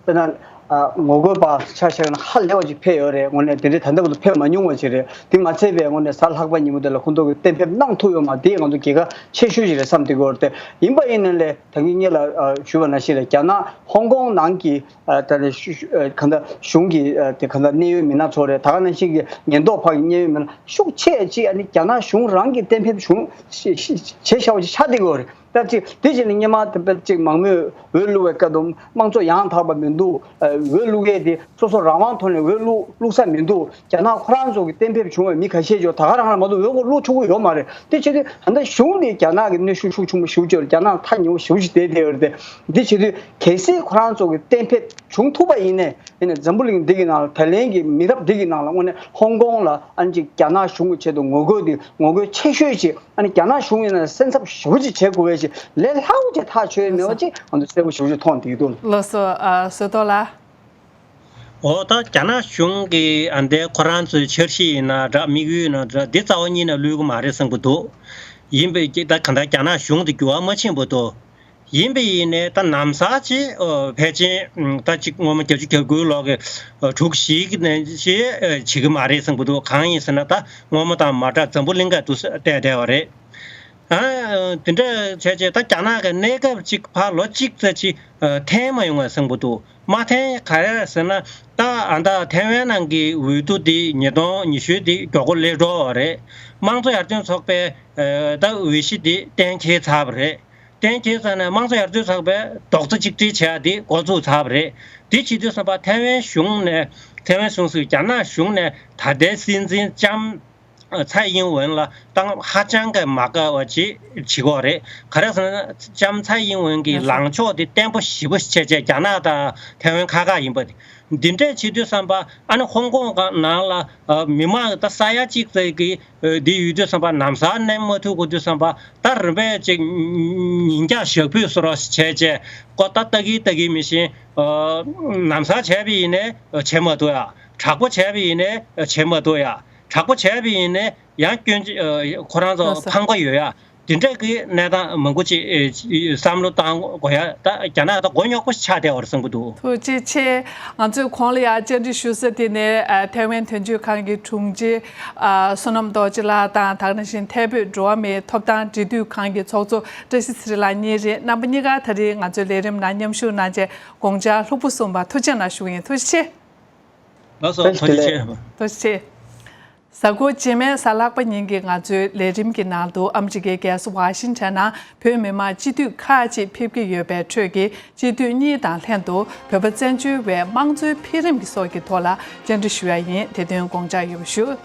དཔེར་ན་ཨ་ངོ་རྒོལ་པ་ཆ་བཞག་ན་ཧ་ལས་པ་ཅིག་ཕེབས་ཡོད་རེད། དངོས་གནས་དེ་འདྲའི་ད་ལྟ་བར་དུ་ཕེབས་མ་མྱོང་བ་ཅིག་རེད། དེ་མ་ཚད་པའི་དངོས་གནས་གཟའ་ལྷག་པ་ཉིན་མོ་དེ་ལ་ཁོང་ཚོ་གིས་གཏན་འབེབས་གནང་ཐུབ་ཡོད་མ་དེ་ང་ཚོ་རྒྱལ་ཁ་ཆེ་ཤོས་ཅིག་རེད་བསམ་བསྡད་ཀྱི་ཡོད་རེད། དེ་ཡིན་པ་ཡིན་ན་ལས་ད་གིན་སྔོན་ལ་ཨ་ཞུས་པ་ནང་བཞིན་རེད། རྒྱ་ནག་ཧོང་ཀོང་ནང་གི་ཨ་ད་ལྟ་ཤུ་ཤུ་ཨ་གང་ལྟར་གཞུང་གི་ཨ་དེ་གང་ལྟར་གནད་ཡོད་མི་སྣ་ཚོ་རེད། ད་ག་ནང་བཞིན་གྱི་ཉེན་རྟོག་ཕ་གི་གནད་ཡོད་མི་སྣ་ཤུགས་ཆེ་ཅིག་ཨ་ནི་རྒྱ་ནག་གཞུང་རང་གི་གཏན་འབེབས་བྱུང་བྱེད་བྱེད་བྱ་བ་ཅིག་ཆགས་བསྡད་ཀྱི་ཡོད་རེད། ད་ཅིག་དེ་བཞིན་ནི་སྔོན་མ་དེ་བས་ཅིག་མང་མོས་འོས་བླུག་པའི་སྐབས་དུ་དམངས་གཙོ་ཡང་དག་པ་མི་འདུག་འོས་བླུག་ཡས་དེ་སོ་སོ་རང་དབང་ཐོག་ནས་འོས་བླུག་བླུག་ས་མི་འདུག་རྒྱ་ནག་ཁོ་རང་ཚོ་གི་གཏན་འབེབས་བྱུང་བའི་མི་ཁ་ཤས་ཀྱིས་ད་ག་རང་ལ་མ་གཏོགས་འོས་སྐོར་བླུག་ཆོག་གི་ཡོད་མ་རེད། དེ་བྱེད་དུས་ད་ལྟ་གཞུང་ནས་རྒྱ་ནག་གི་གནོན་ཤུགས་ཤུགས་ཆེན་པོ་ཞེ་པོ་ཅིག་ཡོད་རེད། རྒྱ་ནག་ཐག་ཉེ་བོ་ཞེ་པོ་ཅིག་བསྡད་བསྡད་ཡོད་རེད་དེ། འདི་བྱེད་དུས་གལ་སྲིད་ཁོ་རང་ཚོ་གི་གཏན་འབེབས་བྱུང་ཐུབ་པ་ཡིན་ནའི་ཡིན་ནའི་འཛམ་བུ་གླིང་འདི་གི་ནང་ལ་ད་ལན་གྱི་མི་རབས་འདི་གི་ནང་ལ་དངོས་གནས་ཧོང་ཀོང་ལ་ཨ་ནི་ཅིག་རྒྱ་ནག་གཞུང་གི་ཆེད་དུ་ངོ་རྒོལ་འདི་ངོ་རྒོལ་ཆེ་ཤོས་ཅིག་ཨ་ནི་རྒྱ་ནག་གཞུང་ཡིན་ན་སེམས་འཚབ་ཞེ་པོ་ཅིག་བྱེད་དགོས་པའི་ཅིག་ལས་སླ་པོ་ཅིག་ཐག་ཆོད་མེད་པ་ཅིག་ང་ཚོ་གསལ་པོ་ཞེ་པོ་ཅིག་མཐོང་བསྡད་ཀྱི་འདུག་ལགས་སོ། ཨ་བསོད་རྡོར་ལགས། འོ་ད་རྒྱ་ནག་གཞུང་གི་ཨ་འདས་ཁོ་རང་ཚོའི་འཆར་གཞི་ཡིན་ན་འདྲ་དམིགས་ཡུལ་ཡིན་ན་འདྲ་འདི་རྩ་བ་ཉིད་ནས་བསླུ་གི་མ་རེད་བསམ་གི་འདུག་ཡིན་པས་ཀྱི་ད་ག་འདྲ་རྒྱ་ནག་གཞུང་དེ་འགྱུར་བ་མ་ཕྱིན་པ་འདུག་ཡིན་པས་ཡིན་ནའི་ད་ནམ་ཟག་ཅིག་ཨོ་ཕལ་ཆེར་ད་ཅིག་སྔོན་མ་བརྒྱད་ཅུ་གྱ་དགུའི་ལོ་གི་ཨོ་དྲུག་བཞི་གི་ནས་ཅིག་ཨོ་བྱེད་ཀྱི་མ་རེད་བསམ་གི་འདུག་གང་ཡིན་ཟེར་ན་ད་སྔོན་མ་དང་མ་འདྲ་འཛམ་བུ་གླིང་ག་འདུག་བལྟས་བསྡད་པ་རེད། ཨ་དེ་འདྲ་བྱས་བྱས་ད་རྒྱ་ནག་གི་གནས་སྐབས་ཅིག་ཕར་ལོ་གཅིག་ཙམ་ཅིག་ཨོ་འཐེན་མ་ཡོང་བ་བསམ་གི་འདུག་མ་འཐེན་ག་རེ་ཟེར་ན་ད་ཨ་ད་ཐའེ་ཝན་ནང་གི་འོས་བསྡུ་དེ་ཉིས་སྟོང་ཉི་ཤུ་དེ་མགྱོགས་པོ་སླེབས་འགྲོ་བ་རེད། དམངས་གཙོ་ཡར་ཐོན་ཚོགས་པས་ཨོ་ད་འོས་གཞི་དེ་གཏན་འཁེལ་ཚར་བ་རེད། གཏན་འཁེལ་ཚར་ནས་དམངས་གཙོ་ཡར་ཐོན་ཚོགས་པས་རྡོག་རྩ་གཅིག་སྒྲིལ་བྱས་ཏེ་འགོ་བཙུགས་ཚར་བ་རེད། དེ་བྱེད་དུས་ཙམ་པ་ཐའེ་ཝན་གཞུང་ནས་ཐའེ་ཝན་གཞུང་ཟེར་རྒྱ་ནག་གཞུང་ནས་ད་ལྟའི་སྲིད་འཛིན་ལྕམ་ཚའེ་ཡིན་ཝེན་ལ་བཏང་ཧ་ཅང་གི་མ་དགའ་བ་ཅིག་བྱེད་ཀྱི་ཡོད་རེད། ག་རེ་ཟེར་ན་ལྕམ་ཚའེ་ཡིན་ཝེན་གྱི་ལངས་ཕྱོགས་དེ་བརྟན་པོ་ཞེ་པོ་བྱས་བྱས་རྒྱ་ནག་དང་ཐའེ་ཝན་ཁ་ཁ་ཡིན་པ་དེ། འདི་འདྲས་བྱེད་དུས་ཙམ་པ་ཨ་ནི་ཧོང་ཀོང་ནང་ལ་མི་མང་ད་ས་ཡ་གཅིག་ཙམ་གྱི་འདི་ཡོད་དུས་ཙམ་པ་ནམ་ཟག་གནས་མ་ཐུབ་དགོས་དུས་ཙམ་པ་ད་རིམ་པས་ཅིག་ཉིན་འགྱངས་ཞག་ཕུད་བཟོ་རོགས་བྱས་བྱས་ཀོ་ད་ལྟ་གི་ལྟ་གི་མི་ཤེས། ནམ་ཟག་བྱས་པ་ཡིན་ནའི་བྱེད་མ་ཐུབ་ཡ། དྲག་པོ་བྱས་པ་ཡིན་ནའི་བྱེད་མ་ཐུབ་ཡ། དྲག་པོ་བྱས་པ་ཡིན་ནའི་ཡང་སྐྱོན་ཁོ་རང་ཚོ་ཕངས་པ་ཡོད་ཡ། དེ་འདྲ་གི་གནས་སྟངས་མང་པོ་ཅིག་ཨེ་བསམ་བློ་བཏང་དགོས་ཡ། ད་རྒྱ་ནག་ད་མགོ་རྙོག་པོ་ཆགས་བསྡད་པ་རེད་བསམ་གྱི་འདུག་ཐུགས་རྗེ་ཆེ། ང་ཚོས་གོང་ལ་ཡ་བཅར་འདྲི་ཞུ་ས་དེ་ནི་ཨ་ཐའེ་ཝན་དོན་གཅོད་ཁང་གི་དྲུང་ཆེ་ཨ་བསོད་ནམས་རྡོ་རྗེ་ལགས་དང་། ད་ག་ནང་བཞིན་ཐའེ་བོད་འགྲོ་བ་མིའི་ཐོབ་ཐང་འབྲེལ་མཐུད་ཁང་གི་ཚོགས་གཙོ་བཀྲ་ཤིས་ཚེ་རིང་ལགས་གཉིས་རེད། རྣམ་པ་གཉིས་ཀ་ད་རེས་ང་ཚོའི་ལས་རིམ་ནང་མཉམ་ཞུགས་གནང་བྱས་དགོངས་འཆར་ལྷུག་པོ་གསུངས་པར་ཐུགས་རྗེ་གནང་ཞུ་གི་ཡིན། ཐུགས་རྗེ་ཆེ། ལགས་སོ། ཐུགས་རྗེ་ཆེ། ཐུགས་རྗེ་ཆེ། གཟའ་འཁོར་རྗེས་མའི་གཟའ་ལྷག་པ་ཉིན་གྱི་ང་ཚོའི་ལས་རིམ་གྱི་ནང་དུ། ཨ་མི་རི་ཀའི་རྒྱལ་ས་ཝ་ཤིང་ཊོན་ནང་བོད་མི་མང་སྤྱི་འཐུས་ཁག་ཅིག་ཕེབས་ཀྱི་ཡོད་པའི་ཁྲོད་ཀྱི་སྤྱི་འཐུས་གཉིས་དང་ལྷན་དུ། བོད་པ་བཙན་བྱོལ་བའི་དམངས་གཙོའི་འཕེལ་རིམ་གྱི་སོགས་ཀྱི་ཐོག་ལ་བཅར་འདྲི་ཞུ་ཡ་ཡིན། དེ་དོན་དགོངས་འཇགས་ཡོད་པ་ཞུ།